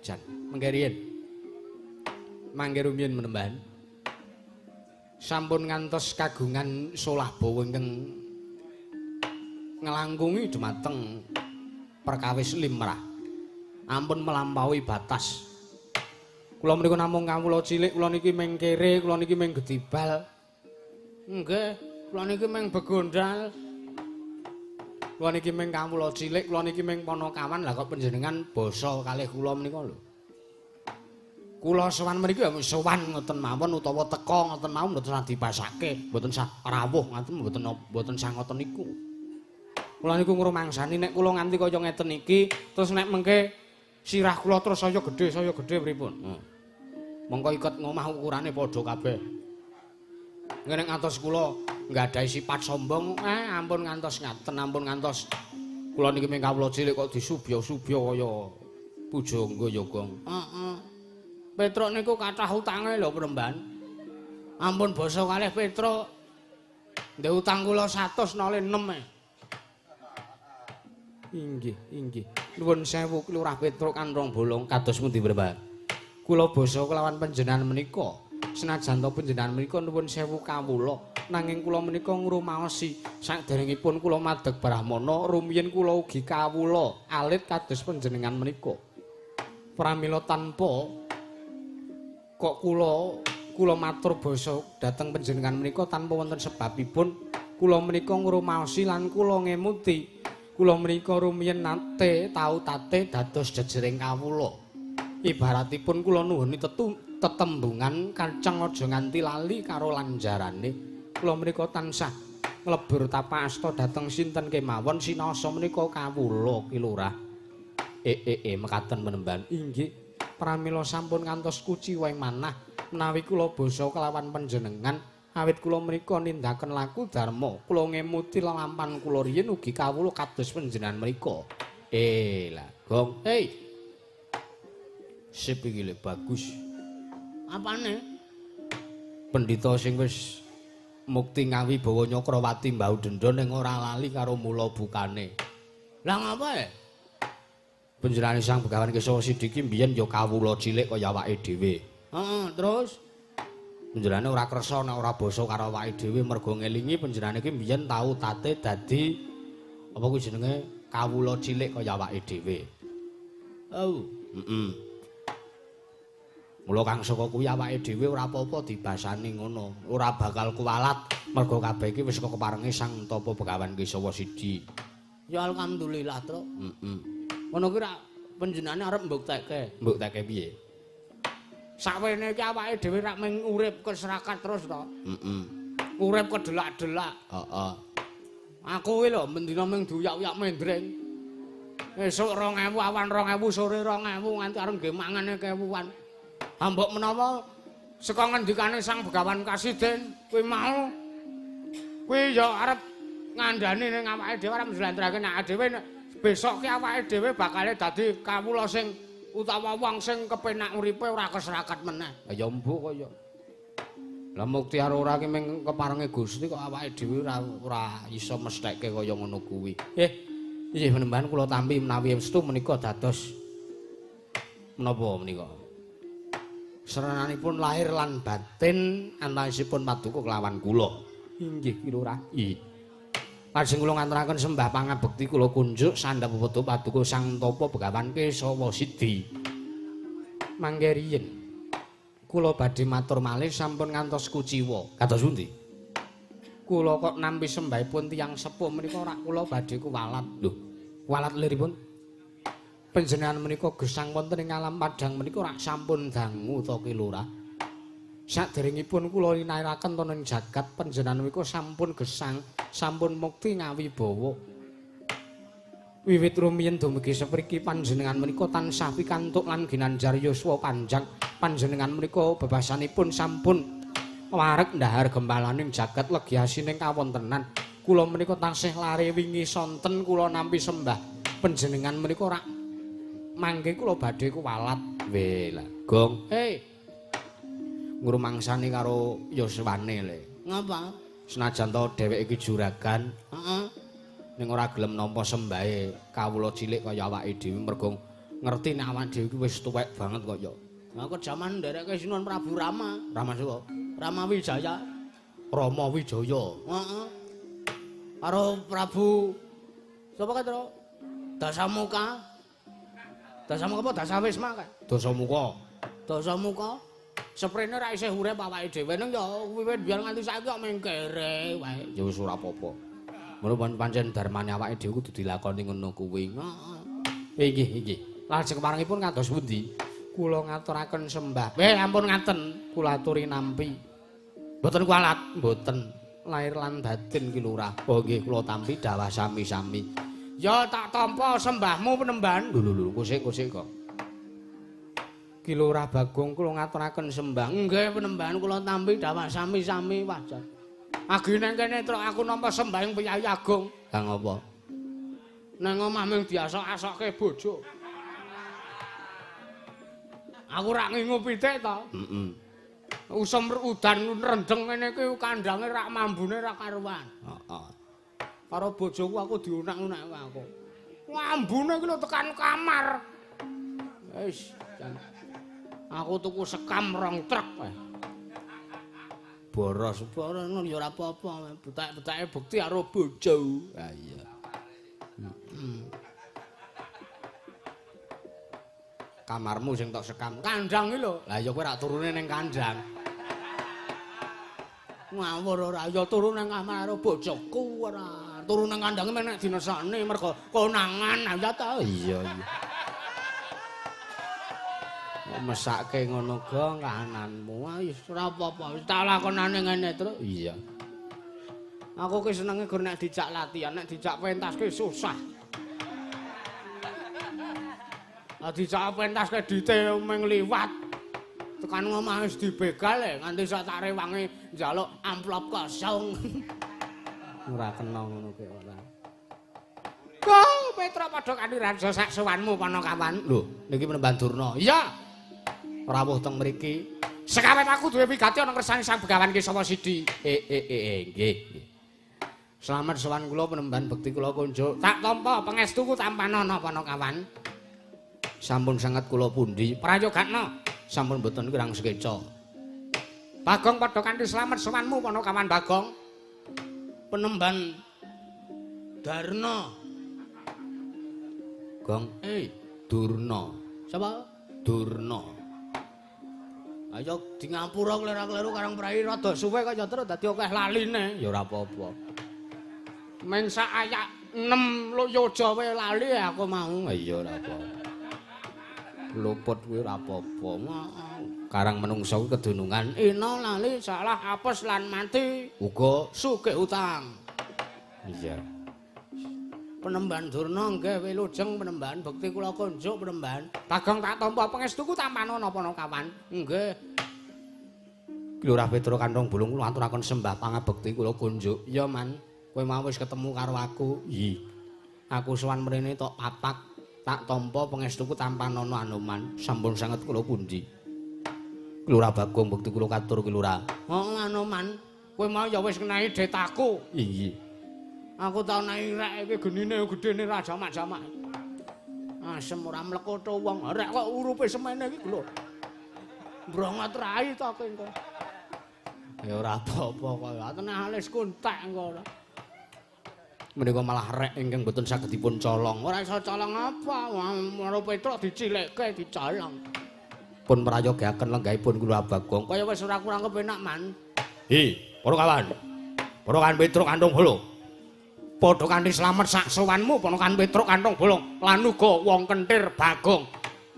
Jan mangke riyin. Mangke rumiyin menemban. Sampun ngantos kagungan solah bawa ingkang nglangkungi dumateng perkawis limrah. Ampun melampaui batas. Kula menika namung kawula cilik, kula niki mung kere, kula niki mung gedibal. Nggih. Kula niki mung begondal. Kula niki mung kawula cilik, kula niki mung panakawan. Lah kok panjenengan basa kalih kula menika lho. Kula sowan mriki ya sowan ngoten mawon utawa teka ngoten mawon mboten sah dibasake, mboten sah rawuh ngoten mboten sah ngoten niku. Kula niku ngrumangsani nek kula nganti kaya ngeten iki, terus nek mengke sirah kula terus saya gedhe pripun? Mongko iket ngomah ukurane padha kabeh. Nek ngantos kula nggadahi sifat sombong, ampun ngantos ngaten, ampun ngantos kula niki mung kawula cilik kok disubya-subya kaya pujangga ya, Gong. Heeh. Petruk niku kathah utange lho, Premban. Ampun basa kalih Petruk. Ndek utang kula 100 nole 6 e. Inggih, inggih. Nuwun sewu Ki Lurah Petruk Kanthong Bolong kados pundi, Premban? Kula basa kelawan panjenengan menika. Senajan to panjenengan menika nuwun sewu kawula, Nanging kula menika ngrumaosi saderengipun kula madeg brahmana rumiyin kula ugi kawula alit kados panjenengan menika. Pramila tanpa kok kula matur basa dhateng panjenengan menika tanpa wonten sebabipun kula menika ngrumaosi lan kula ngemuti kula menika rumiyin nate tau tate dados jejering kawula. Ibaratipun kula nuwuni tetembungan kacang aja nganti lali karo lanjarane. Kula menika tansah nglebur tapa asta dhateng sinten kemawon sinasa menika kawula Ki Lurah. Mekaten penemban. Inggih, pramila sampun ngantos kuciwa ing manah menawi kula basa kelawan panjenengan awit kula menika nindaken laku dharma. Kula ngemuti lelampan kula riyin ugi kawula kados panjenengan menika. Lah, Gong. Hei. Sip iki lho bagus. Apane? Pendhita sing wis mukti ngawi bawa Nyakrawati mbau dendha ning ora lali karo mula bukane. Lah ngapa e? Panjenengane Sang Begawan Kesawa Sidiki mbiyen ya kawula cilik kaya awake dhewe. Heeh, terus panjenengane ora kersa nek ora basa karo awake dhewe mergo ngelingi panjenengane iki mbiyen tau tate dadi apa kuwi jenenge kawula cilik kaya awake dhewe. Oh, heeh. Mula kang saka kuwi awake dhewe ora apa-apa dibasani ngono, ora bakal kuwalat mergo kabeh iki wis keparenge Sang Tapa Begawan Kesawa Sidi. Ya alhamdulillah, Truk. Heeh. Ngono kuwi rak panjenengane arep mbuktekke. Mbuktekke piye? Sakwene iki awake dhewe rak mung urip keserakat terus to. Heeh. Urip kedelak-delak. Heeh. Aku kuwi lho mendina mung diuyak-uyak mendreng. Esuk 2000, awan 2000, sore 2000 nganti arep nggih mangane kewuan. Mbok menawa saka ngendikane Sang Begawan Kasiden kuwi mau kuwi ya arep ngandani ning awake dhewe arep njlentrehake nek dhewe besok ki awake dhewe bakale dadi kawula sing utawa wong sing kepenak uripe ora keserakat meneh. Ya mbok kaya. Lah mukti karo ora ki mung keparenge Gusti kok awake dhewe ora iso mestheke kaya ngono kuwi. Inggih penemban kula tampi menawi estu menika dados menapa menika? Serenanipun lahir lan batin antawisipun paduka kelawan kula. Inggih Ki Lurah. Nggih. Lajeng kula ngaturaken sembah pangabekti kula kunjuk sandhap pepadha paduka Sang Tapa Begawan Kesawa Sidi. Mangke riyin kula badhe matur malih sampun ngantos kuciwa. Kados pundi? Kula kok nampi sembahipun tiyang sepuh menika ora kula badhe kuwalat. Lho, kuwalat liripun? Panjenengan menika gesang wonten ing alam padhang menika ora sampun dangu to Ki Lurah. Saderengipun kula linarakaken wonten ing jagat panjenengan menika sampun gesang, sampun mukti ngawibawa. Wiwit rumiyin dumugi sepriki panjenengan menika tansah pikantuk lan ginanjar yuswa panjang. Panjenengan menika bebasanipun sampun wareg ndahar gembalaning jagat legi asining kawontenan. Kula menika tansih lare wingi sonten kula nampi sembah panjenengan menika ora mangke kula badhe kuwalat. Weh lah, Gong. Hei. Ngrumangsani karo yuswane le. Ngapa? Senajan to dheweke iki juragan, heeh. Ning ora gelem nampa sembahe kawula cilik kaya awake dhewe mergo ngerti nek awake dhewe iki wis tuwek banget kok ya. Lah kok jaman ndereke Sinuwun Prabu Rama. Rama sapa? Rama Wijaya. Rama Wijaya. Heeh. Karo Prabu sapa kae, Tru? Dasamuka. Dasamuka apa Dasawisma kae? Dasamuka. Dasamuka. Seprene ra isih urip awake dhewe ning ya wiwit biyen nganti saiki kok mung kere wae. Ya wis ora apa-apa. Ngono pancen dharmane awake dhewe kudu dilakoni ngono kuwi. Heeh. Inggih, inggih. Lajeng keparengipun kados pundi? Kula ngaturaken sembah. Ampun ngaten, kula aturi nampi. Mboten kualat, mboten. Lahir lan batin Ki Lurah. Oh nggih, kula tampi dawah sami-sami. Ya tak tampa sembahmu penemban. Lho lho lho, kosik-kosik kok. Ki Lurah Bagong kula ngaturaken sembah. Nggih penemban kula tampi dawah sami-sami wajar. Agi nang kene truk aku nampa sembah ing Priyayi Agung. Lah ngopo? Nang omah mung diasok-asokke bojo. Aku rak ngingu pitik to. Heeh. Usum udan rendeng ngene iki kandange rak mambune rak karuan. Heeh. Karo bojoku aku diunak-unak aku. Mambune iki lho tekan kamar. Wis, aku tuku sekam rong truk. Boros boros ngono ya ora apa-apa. Betak-betake bukti karo bojo. Ha iya. Kamarmu sing tok sekam kandang iki lho. Lah ya kowe rak turune ning kandang. Ngawur ora ya turu nang kamar karo bojoku ora. Turu nang kandange nek dinesakne mergo konangan ya ta. Iya iya. Mesake ngono gong kahananmu. Wis ora apa-apa. Wis tak lakonane ngene terus. Iya. Aku ki senenge gur nek dijak latihan, nek dijak pentas ki susah. Lah dijak pentas ki dite mung liwat. Tekan omah wis dibegal e nganti sak tak rewangi njaluk amplop kosong. Ora kena ngono ki ora. Go Petruk padha kanthi raja sak sowanmu Panakawan. Lho, niki Penemban Durna. Iya. Rawuh teng mriki. Sekawet aku duwe wigati ana kersane Sang Begawan Kesawa Sidi. Nggih. Slamet sowan kula Penemban bekti kula kunjuk. Tak tampa pangestuku tampanana Panakawan. Sampun sanget kula pundi? Prayogakna. Sampun mboten kirang sekeca. Bagong padha kanthi slamet sowanmu Panakawan Bagong. Penemban Darna. Gong, Durna. Sapa? Durna. Ayo di ngapura klera-kleru karang prai rada suwe kaya terus dadi akeh laline. Ya ora apa-apa. Men sak ayak 6 yoja wae lali aku mau. Iya ora apa-apa. Luput kuwi ora apa-apa. Karang menungsa kuwi kedunungan. Ina lali salah apes lan mati. Uga sugih utang. Iya. Penemban Durna nggih wilujeng Penemban bekti kula kunjuk Penemban. Bagong tak tampa pangestuku tampanana Panakawan. Nggih. Lurah Petruk Kantong Bulung kula aturaken sembah pangabekti kula kunjuk. Iya Man, kowe mau wis ketemu karo aku. Iya. Aku sowan mrene tok papak tak tampa pangestuku tampanana Anoman. Sampun sanget kula pundi. Lurah Bagong bekti kula katur ki Lurah. Oh Anoman, kowe mau ya wis ngenahi detaku. Iya. Aku tau naik rek iki genine gedene ra jamak-jamak. Asem ora mlekoto wong. Rek kok urupe semene iki lho. Mbrongot rai to kowe engko. Ya ora apa-apa kok. Tenah alis kuntek engko ora. Menika malah rek ingkang mboten saged dipun colong. Ora iso colong apa? Wong Petruk dicilikke dicolong. Pun prayogaken lenggahipun kula Bagong. Kaya wis ora kurang kepenak Man. Hi, para kawan. Para kawan Petruk Kantong Bolong. Padha kanthi slamet sak sowanmu Ponokan Petruk Kantong Bolong lan uga wong kentir Bagong.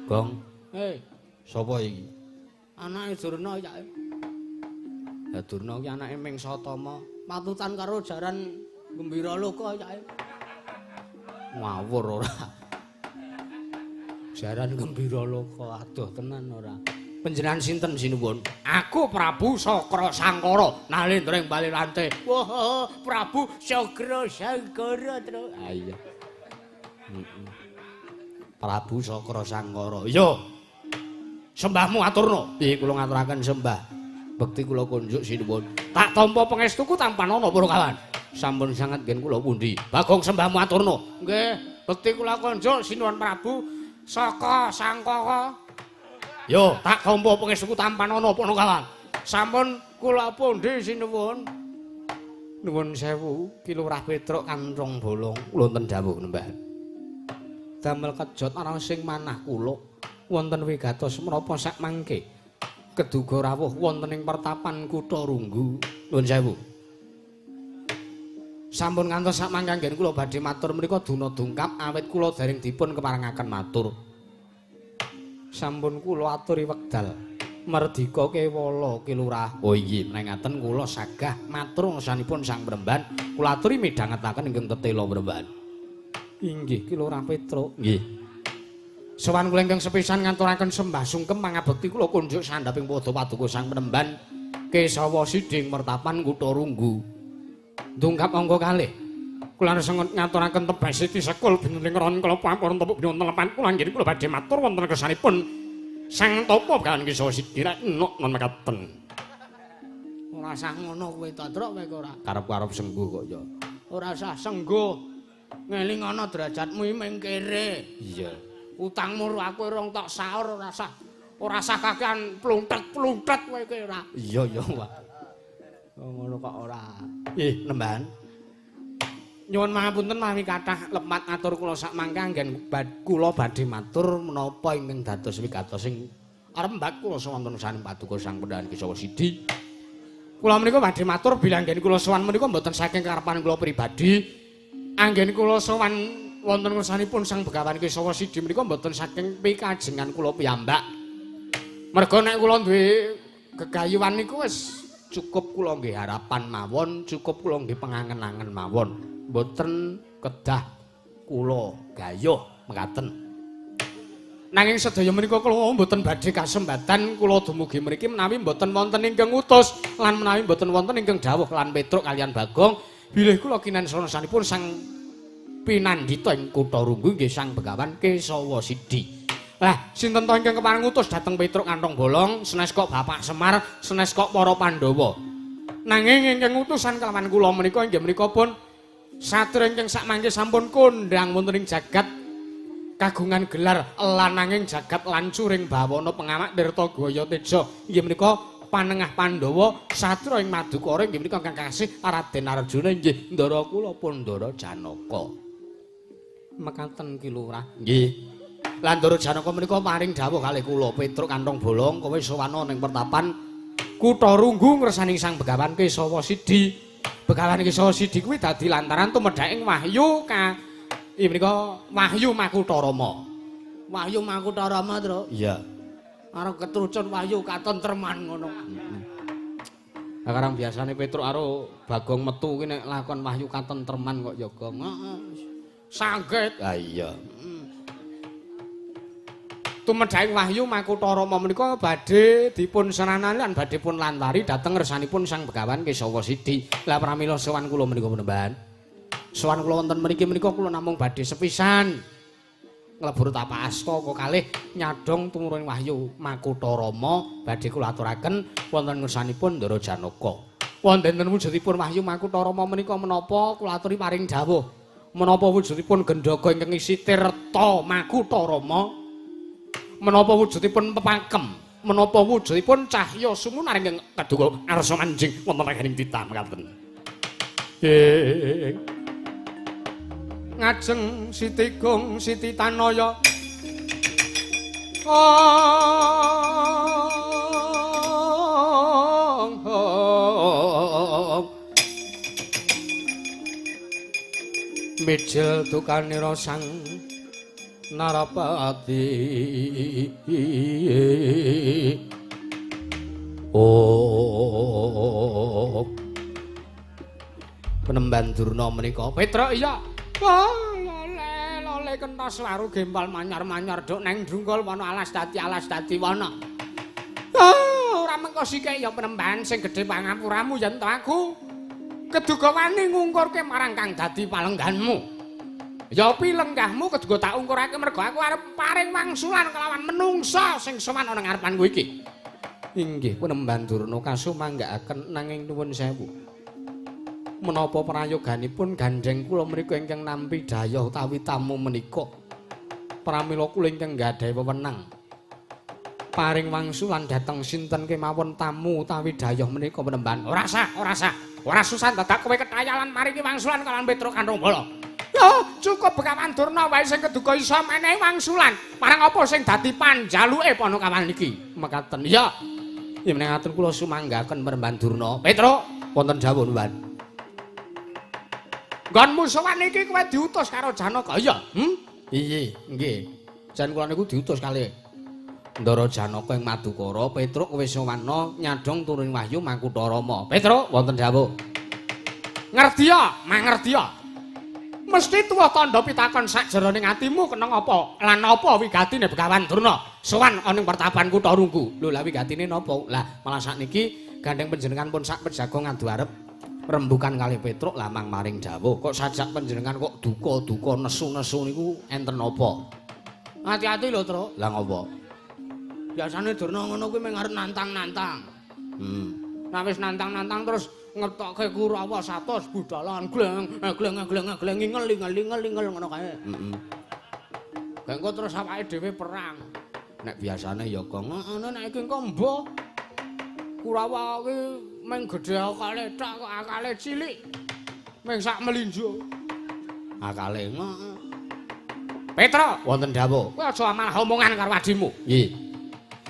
Gong. Sapa iki? Anake Durna ya. Ya Durna ki anake Ming Satama, patutan karo jaran Gembira Loka ya. Ngawur ora. Jaran Gembira Loka adoh tenan ora. Panjenengan sinten sinuwun? Aku Prabu Sakra Sangkara, nalendra ing bali lante. Wah, Prabu Sakra Sangkara, Tru. Ah iya. Prabu Sakra Sangkara. Iya. Sembahmu aturna. Piye kula ngaturaken sembah. Bekti kula kunjuk sinuwun. Tak tampa pangestuku tampanana para kawan. Sampun sanget ngen kula pundi. Bagong sembahmu aturna. Nggih, bekti kula kunjuk sinuwun Prabu Sakra Sangkara. Yo, tak tampa pangestuku tampanana Panakawan. Sampun kula pundi sinuwun. Nuwun sewu, Ki Lurah Petruk Kantong Bolong, wonten dawuh nembah. Damel kejot ana sing manah kula wonten wigatos menapa sak mangke keduga rawuh wonten ing pertapan kutha Runggu. Nuwun sewu. Sampun ngantos sak mangke anggen kula badhe matur menika duna dungkap awit kula dereng dipun keparengaken matur. Sampun kula aturi wekdal merdika kewala Ki Lurah. Oh iya, menengaten kula sagah matur ngersanipun Sang Premban, kula aturi midhangetaken ingkang tetela Premban. Inggih Ki Lurah Petruk. Nggih. Sowan kula ingkang sepisan ngaturaken sembah sungkem pangabekti kula kunjuk sandhaping pada paduka Sang Premban Kesawa Siding mertapan kutha Runggu. Dungkap angka kalih. Kula ngaturaken tebas siti sekul binuling ron kula pampun tepuk binun telepan kula nggih kula badhe matur wonten kersanipun Sang Tapa Begawan Kesawa Sidi rek nok non mekaten. Ora sah ngono kowe ta, Truk, kowe ora. Karep-karep sengguh kok ya. Ora sah sengguh. Ngelingono derajatmu iki ming kere. Iya. Utangmu ro aku rong tok saur ora sah. Ora sah kakean pluntet-pluntet kowe iki ora. Iya ya, Pak. Ngono kok ora. Nggih, Nemban. Nyuwun pangapunten mawi kathah lepat atur kula sak mangke anggen kula badhe matur menapa ingkang dados wigatos sing arembak kula sawonten saning paduka Sang Pandhawan Kesawa Sidi. Kula menika badhe matur bilih anggen kula sowan menika mboten saking karepan kula pribadi. Anggen kula sowan wonten ngersanipun Sang Begawan Kesawa Sidi menika mboten saking pikajengan kula piyambak. Merga nek kula duwe gegayuhan niku wis cukup kula nggih harapan mawon, cukup kula nggih pengangen-angen mawon. Mboten kedah kula gayuh mekaten. Nanging sedaya menika kula mboten badhe kasembatan kula dumugi mriki menawi mboten wonten ingkang ngutus lan menawi mboten wonten ingkang dawuh lan Petruk kaliyan Bagong bilih kula kinansanipun Sang Pinandita ing Kutha Runggu nggih Sang Begawan Kesawa Sidi. Lah sinten to ingkang kepareng ngutus dhateng Petruk Kantong Bolong, senes kok Bapak Semar, senes kok para Pandhawa. Nanging ingkang ngutusan kelawan kula menika inggih menika pun satria ingkang sakmangke sampun kondhang wonten ing jagat kagungan gelar lananging jagat lancuring bawana pengamak Tirta Gaya Teja inggih menika panengah Pandhawa satria ing Madukara inggih menika ingkang kasih Raden Arjuna inggih ndara kula pun Ndara Janaka. Mekaten Ki Lurah. Nggih. Lan Ndara Janaka menika paring dawuh kalih kula Petruk Kantong Bolong kowe sowana ning pertapan Kutha Runggu ngresaning Sang Begawan Kesawa Sidi. Begawan Kesawa Sidi kuwi dadi lantaran tumedhaking wahyu ka iki menika Wahyu Makutharama. Wahyu Makutharama, Tru. Iya. Arep ketrucun wahyu katentreman ngono. Lah karang biasane Petruk karo Bagong metu kuwi nek lakon wahyu katentreman kok ya Gong. Heeh. Sangget. Ha iya. Tumedhaking wahyu Makutharama menika badhe dipun seranani lan badhe pun lantari dhateng ngersanipun Sang Begawan Kesawa Sidi. Lah pramila sowan kula menika Penemban. Sowan kula wonten mriki menika kula namung badhe sepisan nglebur tapak asta kok kalih nyadong tumurun wahyu Makutharama badhe kula aturaken wonten ngersanipun Ndara Janaka. Wonten wujudipun wahyu Makutharama menika menapa kula aturi paring dawuh. Menapa wujudipun gendhaga ingkang isi tirta Makutharama? Menapa wujudipun pepakem, menapa wujudipun cahya sumunar ingkang kaduga arsa manjing wonten regening titah mekaten. Ngajeng Siti Gung Siti Tanaya mijil dukanira Sang Narapati. Oh, Penemban Durna menika Petruk iya. Oh, lole lole kentos waru gempal manyar-manyar duk neng drungkul wana alas dadi wana. Oh, ora mengko sike ya Penemban sing gedhe pangapuramu yen to aku keduga wani ngungkurke marang kang dadi palengganmu. Ya pilenggahmu keduga tak ungkurake mergo aku arep paring wangsulan kelawan menungsa sing sowan ana ngarepanku iki. Inggih Penemban Durna kasumanggaaken nanging nuwun sewu. Menapa prayoganipun gandheng kula mriku ingkang nampi dayah utawi tamu menika. Pramila kula ingkang gadhahi wewenang paring wangsulan dhateng sinten kemawon tamu utawi dayah menika Penemban. Ora sah, ora sah. Ora susah dadak kowe ketayalan maringi wangsulan kalawan Petruk Kantong Bolong. Yo, cukup Begawan Durna wae sing keduga iso menehi wangsulan. Marang apa sing dadi panjaluke Panakawan iki? Mekaten. Iya. Yen menawi kula sumanggaken Penemban Durna. Petruk, wonten dawuh Nuwan. Nggonmu sowan iki kowe diutus karo Janaka. Iya. Iya, nggih. Jan kula niku diutus kalih Ndara Janaka ing Madukara. Petruk kowe sowanna nyadhong turun wahyu Makutharama. Petruk, wonten dawuh. Ngerti ya, mangerti ya. Mesti tuwa tandha pitakon sakjroning atimu keneng apa lan apa wigatine Begawan Durna sowan ana ing pertapan Kutha Runggu. Lho lah wigatine napa? Lah malah sakniki gandeng panjenengan pun sak pejago ngadu arep rembukan kalih Petruk lamang maring dawuh. Kok sajak panjenengan kok duka-duka nesu-nesu niku enten napa? Ati-ati lho, Truk. Lah ngopo? Biasane Durna ngono kuwi mung arep nantang-nantang. Nah wis nantang-nantang terus ngetokke Kurawa 100 budalan gleng gleng gleng gleng ngel ngel ngel ngel ngono kae. Heeh. Gak engko terus awake dhewe perang. Nek biasane ya kok ngono, nek iki engko mbah Kurawa kuwi Meng gedhe akale tok kok akale cilik. Meng sak melinjo. Akale. Petro, wonten dawuh. Kowe aja malah omongan karo adimu. Nggih.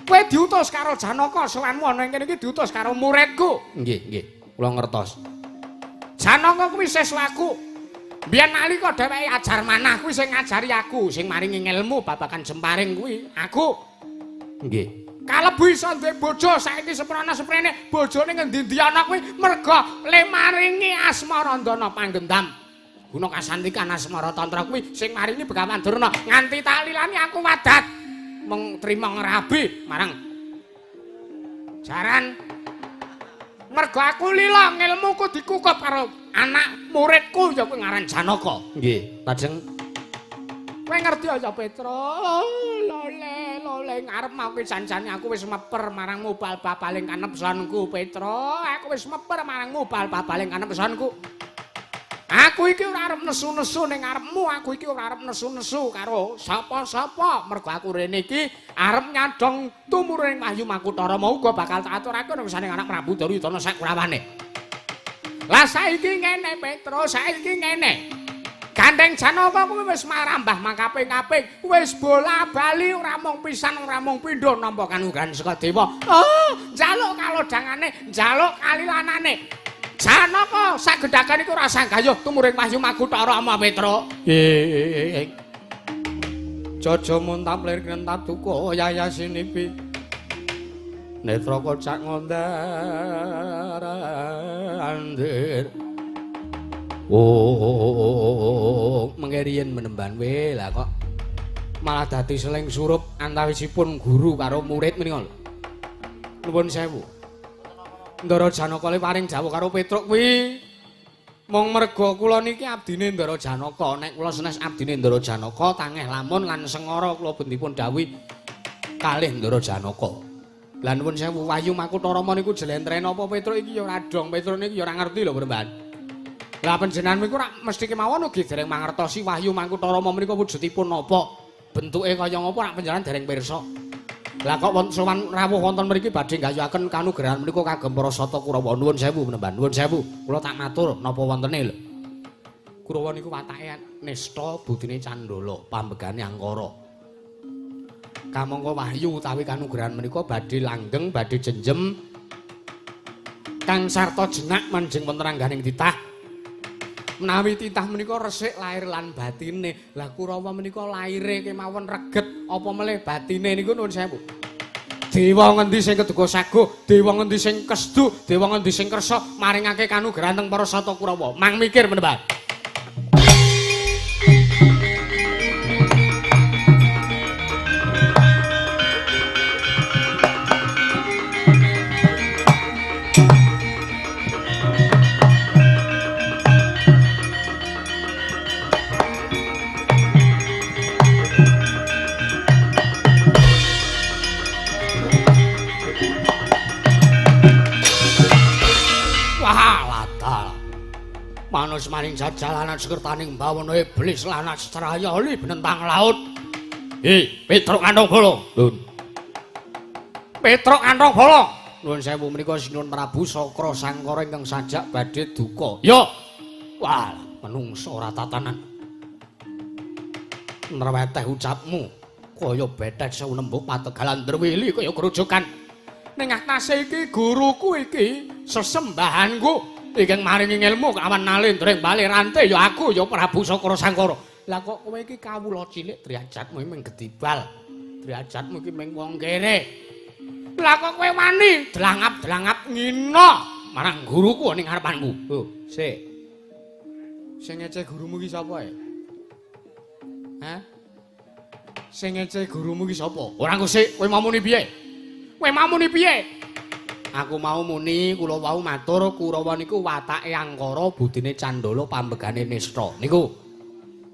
Kowe diutus karo Janaka sowanmu ana ing kene iki diutus karo muridku. Nggih, nggih. Kula ngertos. Janaka kuwi siswaku. Biyen nalika dheweke ajar manah kuwi sing ngajari aku, sing maringi ngelmu babagan jemparing kuwi aku. Nggih. Kalebu iso duwe bojo saiki seprana seprene bojone ngendi-endi ana kuwi merga le maringi asmarandana panggendam. Guna kasantikan asmara tantra kuwi sing maringi Begawan Durna nganti tak lilani aku wadat mung trima ngrabi marang jaran. Mergo aku lila ngelmuku dikukup karo anak muridku ya kuwi ngaran Janaka. Nggih, lajeng kowe ngerti ya Petro, lole lole ngarep mau ki jan-jane aku wis meper marang mubal babaling kanepsanku Petro, aku wis meper marang mubal babaling kanepsanku. Aku iki ora arep nesu-nesu ning ngarepmu, aku iki ora arep nesu-nesu karo sapa-sapa. Mergo aku rene iki arep nyadong tumurune Wahyu Makutara mau uga bakal tak aturake nang saning anak Prabu Duryudana sakurawane. Lah saiki ngene Petro, saiki ngene. Gandeng Janaka kuwi wis marambah makaping-kaping, wis bola-bali ora mung pisan ora mung pindho nampa kanugrahan saka dewa. Oh, njaluk kalodhangane, njaluk kalilanane. Janaka sagendhagan iku ora sanggayuh tumuring Wahyu Makutara ama Petro. Nggih. Jaja muntap lir krentab duka yayasinipi. Netra kocak ngondar andir. Oh, mengke riyen menemban we lah kok malah dadi seling surup antawisipun guru karo murid menika lho. Nuwun sewu. Ndara Janaka le paring dawuh karo Petruk kuwi mung merga kula niki abdine Ndara Janaka. Nek kula senes abdine Ndara Janaka tangeh lamun lan sengara kula bendipun dawuhi kalih Ndara Janaka. Lah nuwun sewu Wahyu Makutara niku jlentreh napa Petruk iki ya ora dong, Petruk niki ya ora ngerti lho Bremban. Lah panjenengan niku ora mesti kemawon ugi dereng mangertosi Wahyu Makutara menika wujudipun napa, bentuke kaya ngapa rak panjenengan dereng pirsa. Lah kok wonten sowan rawuh wonten mriki badhe nggayuhaken kanugrahan menika kagem para sata Kurawa. Nuwun sewu menemban, nuwun sewu. Kula tak matur napa wontene lho. Kurawa niku watake nista budine candala, pambegane angkara. Kamangka wahyu utawi kanugrahan menika badhe langgeng, badhe jenjem kang sarta jenak manjing wonten rangganing titah. Menawi titah menika resik lahir lan batine. Lah Kurawa menika laire kemawon reget apa melih batine niku nuwun sewu. Dewa ngendi sing keduga saguh, dewa ngendi sing kesdu, dewa ngendi sing kersa maringake kanugrahan teng para sata Kurawa. Mang mikir menembah. Manus maning jajalanan sekertaning bawana iblis lan astrayali benentang laut. Hi, Petruk kantong bolong. Nun. Petruk kantong bolong. Nuwun sewu menika Sinuwun Prabu Sakra Sangkara ingkang sajak badhe duka. Ya. Wah, menungso ora tatanan. Nreweteh ucapmu kaya betet sewu nembuk pategalan drwili kaya grojogan. Ning atase iki guruku iki sesembahanku. Ingkang maringi ilmu kawan nalendra ing bali rante ya aku ya Prabu Sakra Sangkara. Lah kok kowe iki kawula cilik derajatmu mung gedibal. Derajatmu iki mung wong kere. Lah kok kowe wani dlangap-dlangap ngina marang guruku ning ngarepanmu. Lho, sik. Sing ngece gurumu iki sapa e? Hah? Sing ngece gurumu iki sapa? Ora ngusik, kowe mau muni piye? Kowe mau muni piye? Aku mau muni kula wau matur Kurawa niku watake angkara budine candala pambegane nista. Niku.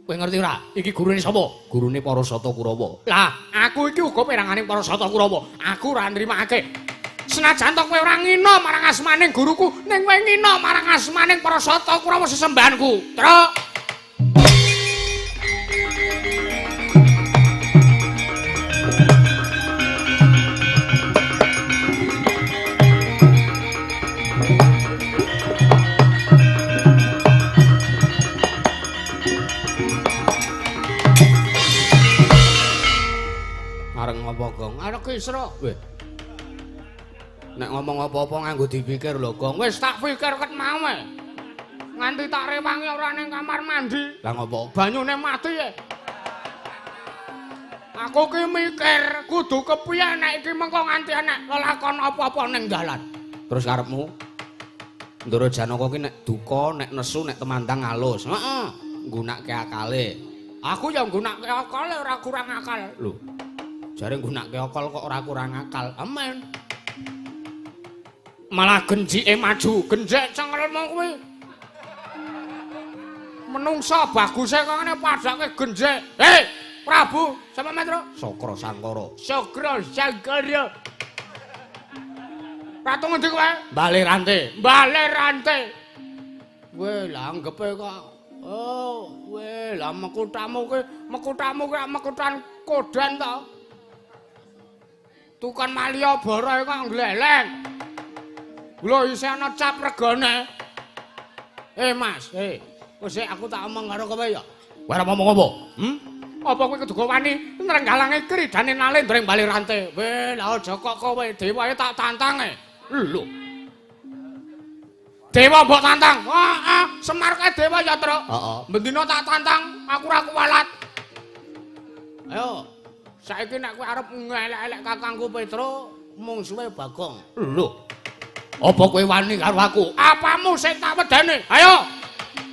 Kowe ngerti ora? Iki gurune sapa? Gurune para sata Kurawa. Lah, aku iki uga peranganing para sata Kurawa. Aku ora nrimakake. Senajan to kowe ora ngina marang asmaning guruku, ning kowe ngina marang asmaning para sata Kurawa sesembahanku. Truk. Areng apa, Gong? Areng kisra. Weh. Nek ngomong apa-apa nganggo dipikir lho, Gong. Wis tak pikir ket mau e. Nganti tak rewangi ora ning kamar mandi. Lah ngopo? Banyune mati e. Aku ki mikir kudu kepiye nek iki mengko nganti enek lelakon apa-apa ning dalan. Terus karepmu? Ndara Janaka ki nek duka, nek nesu, nek temandang alus. Heeh, nggunakake akale. Aku ya nggunakake akale ora kurang akal. Lho. Jare nggunakake akal kok ora kurang akal. Amen. Malah genjike maju, genjek cengelmu kuwi. Menungsa baguse kok ngene padake genjek. Hei, Prabu, sapa Metro? Sokro Sangkara. Sokro Sangkara. Ratu ngendi kowe? Bale Rante. Bale Rante. Weh, lah anggepe kok. Oh, weh, lah mekutamu kuwi, mekutamu kuwi mekutan kodan to. Tukang Malioboro kok ngleleng. Lho isih ana cap regane. Eh, Mas, eh. Wis aku tak omong karo kowe ya. Kowe arep ngomong apa? Hmm? Apa kowe kudu wani nrenggalange kridane Nalendra ing Bale Rante? Weh, lah aja kok kowe dewae tak tantang e. Lho. Dewa mbok tantang. Heeh, Semar kae dewa ya, Truk. Heeh. Bendina tak tantang, aku ora kuwalat. Ayo, saiki nek kowe arep ngelek-elek kakangku Petro, mungsuhe Bagong. Lho. Apa kowe wani karo aku? Apamu sing tak wedeni? Ayo.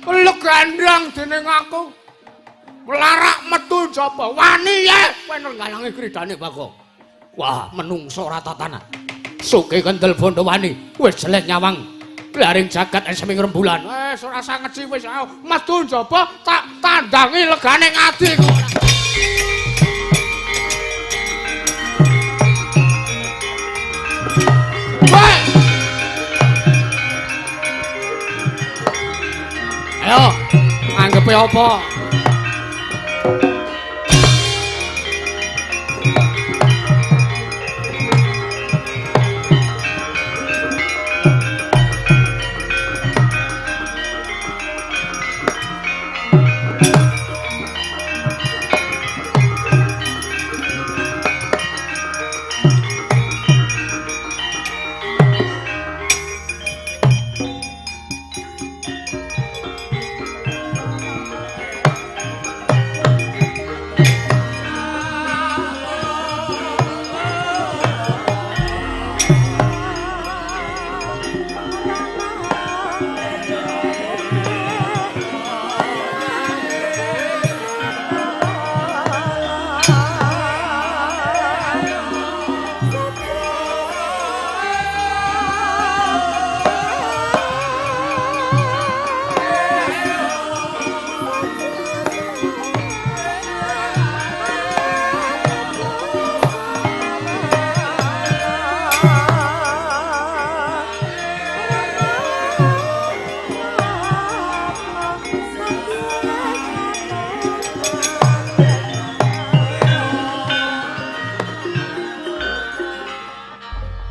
Legandang dening aku. Mlarak metu jaba wani ye kowe nenggalangi kridane Bagong. Wah, menungso ora tatanan. Soge kendel bondo wani, wis jelek nyawang. Laring jagat esming rembulan. Wis ora usah ngeci wis ayo metu jaba tak tandangi legane ngadi kok. Ayo, anggepe apa?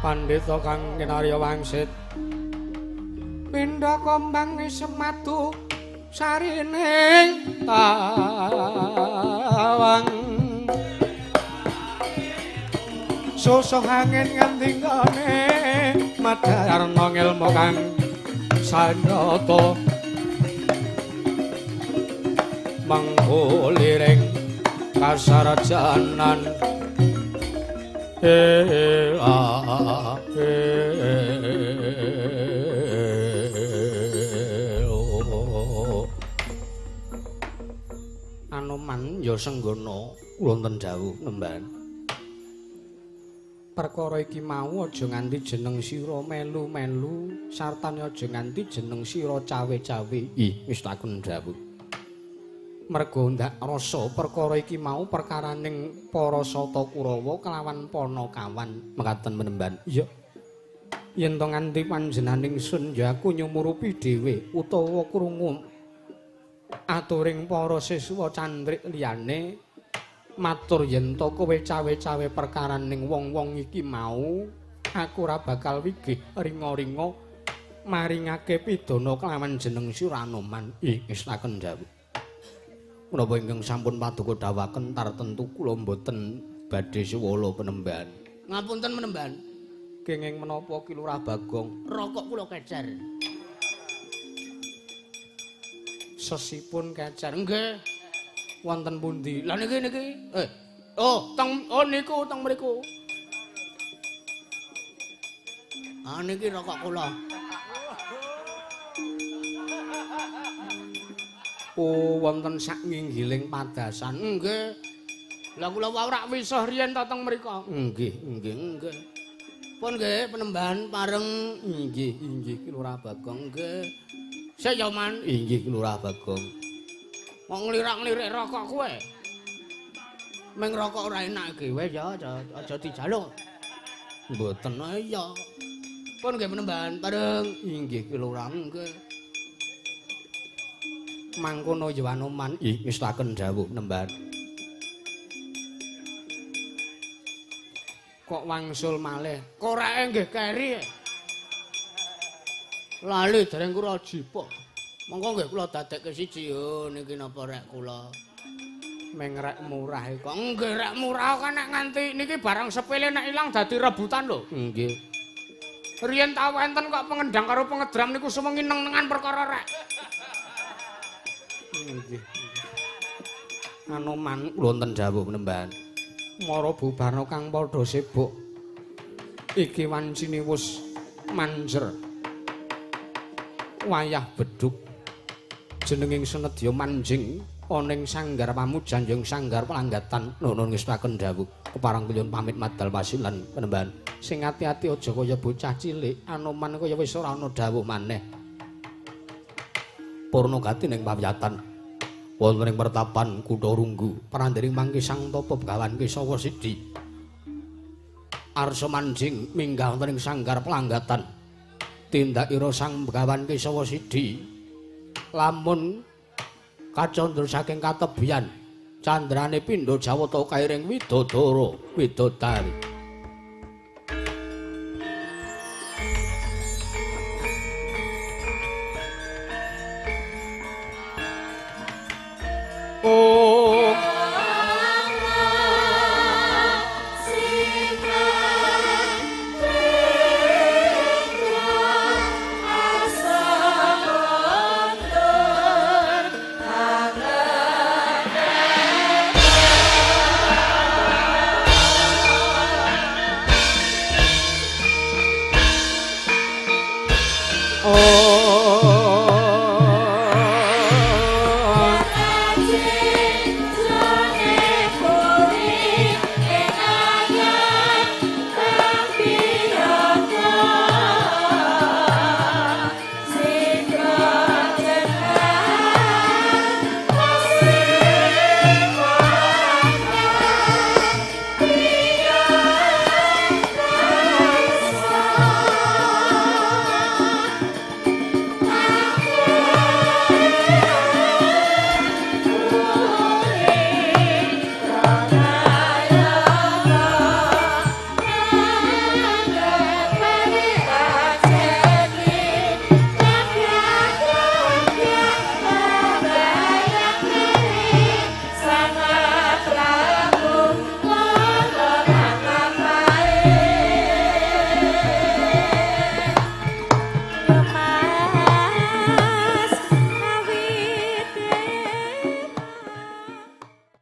Pandhita kang kinarya wangsit pindha kembang sematu sarine tawang susuh angin nganti nggone madarna ngelmu kang sanyata mangkuliring kasarjanan. Anoman ya senggana wonten dawuh nemban. Perkara iki mau aja nganti jeneng sira melu-melu sartane aja nganti jeneng sira cawe-cawe. Ih, wis takon dawuh. Merga ndak rasa perkara iki mau perkaraning para Sata Kurawa kelawan Panakawan mekaten menemban. Iya. Yen to nganti panjenenganing sun ya aku nyumurupi dhewe utawa krungu aturing para siswa candrik liyane matur yen to kowe cawe-cawe perkaraning wong-wong iki mau aku ora bakal wigih ringa-ringa maringake pidana kelawan jeneng sira Anoman. Ih, wis taken dawuh. Menapa ingkang sampun paduka dawuhaken tartentu kula mboten Badhe suwala penemban. Ngapunten penemban. Kenging menapa Ki Lurah Bagong? Rokok kula kecer. Sesipun kecer. Nggih. Wonten pundi? Lah niki niki. Oh, teng oh niku teng mriku. Ah niki rokok kula. Oh, wonten sak nginggiling padasan. Nggih. Lah kula wau rak wisuh riyen ta teng mriku. Nggih, nggih, nggih. Pun nggih penemban pareng. Nggih, inggih Ki Lurah Bagong. Nggih. Sik ya, Man. Inggih Ki Lurah Bagong. Kok nglirak-nglirik rokok kowe. Ming rokok ora enak iki wis ya, aja dijaluk. Mboten iya. Pun nggih penemban pareng. Inggih Ki Lurah. Nggih. Mangkono ya Anoman. Ih, ngestaken dawuh penemban. Kok wangsul malih? Koreke nggih keri. Lali dereng kula jipuk. Monggo nggih kula dadekke siji yo niki napa rek kula. Meng rek murah kok. Nggih rek murah kan nek nganti niki barang sepele nek ilang dadi rebutan lho. Nggih. Riyen tau enten kok pengendang karo pengedram niku sewengi neng-nengan perkara rek. Nggih. Anoman wonten dawuh penemban. Mara bubarna kang padha sibuk. Iki wancine wis manjer. Wayah bedhug. Jenenging senedya manjing ana ing sanggar pamujan yang sanggar pelanggatan. Nuwun ngestaken dawuh. Kepareng kula pamit madal pasilan penemban. Sing ati-ati aja kaya bocah cilik. Anoman kaya wis ora ana dawuh maneh. Purna gati ning pawiyatan. Wonten ing pertapan Kutha Runggu, prandering mangke Sang Tapa Begawan Kesawa Sidi. Arsa manjing minggah wonten ing sanggar pelanggatan. Tindakira Sang Begawan Kesawa Sidi lamun kacandra saking katebian candrane pindha jawata kairing widodara widodari.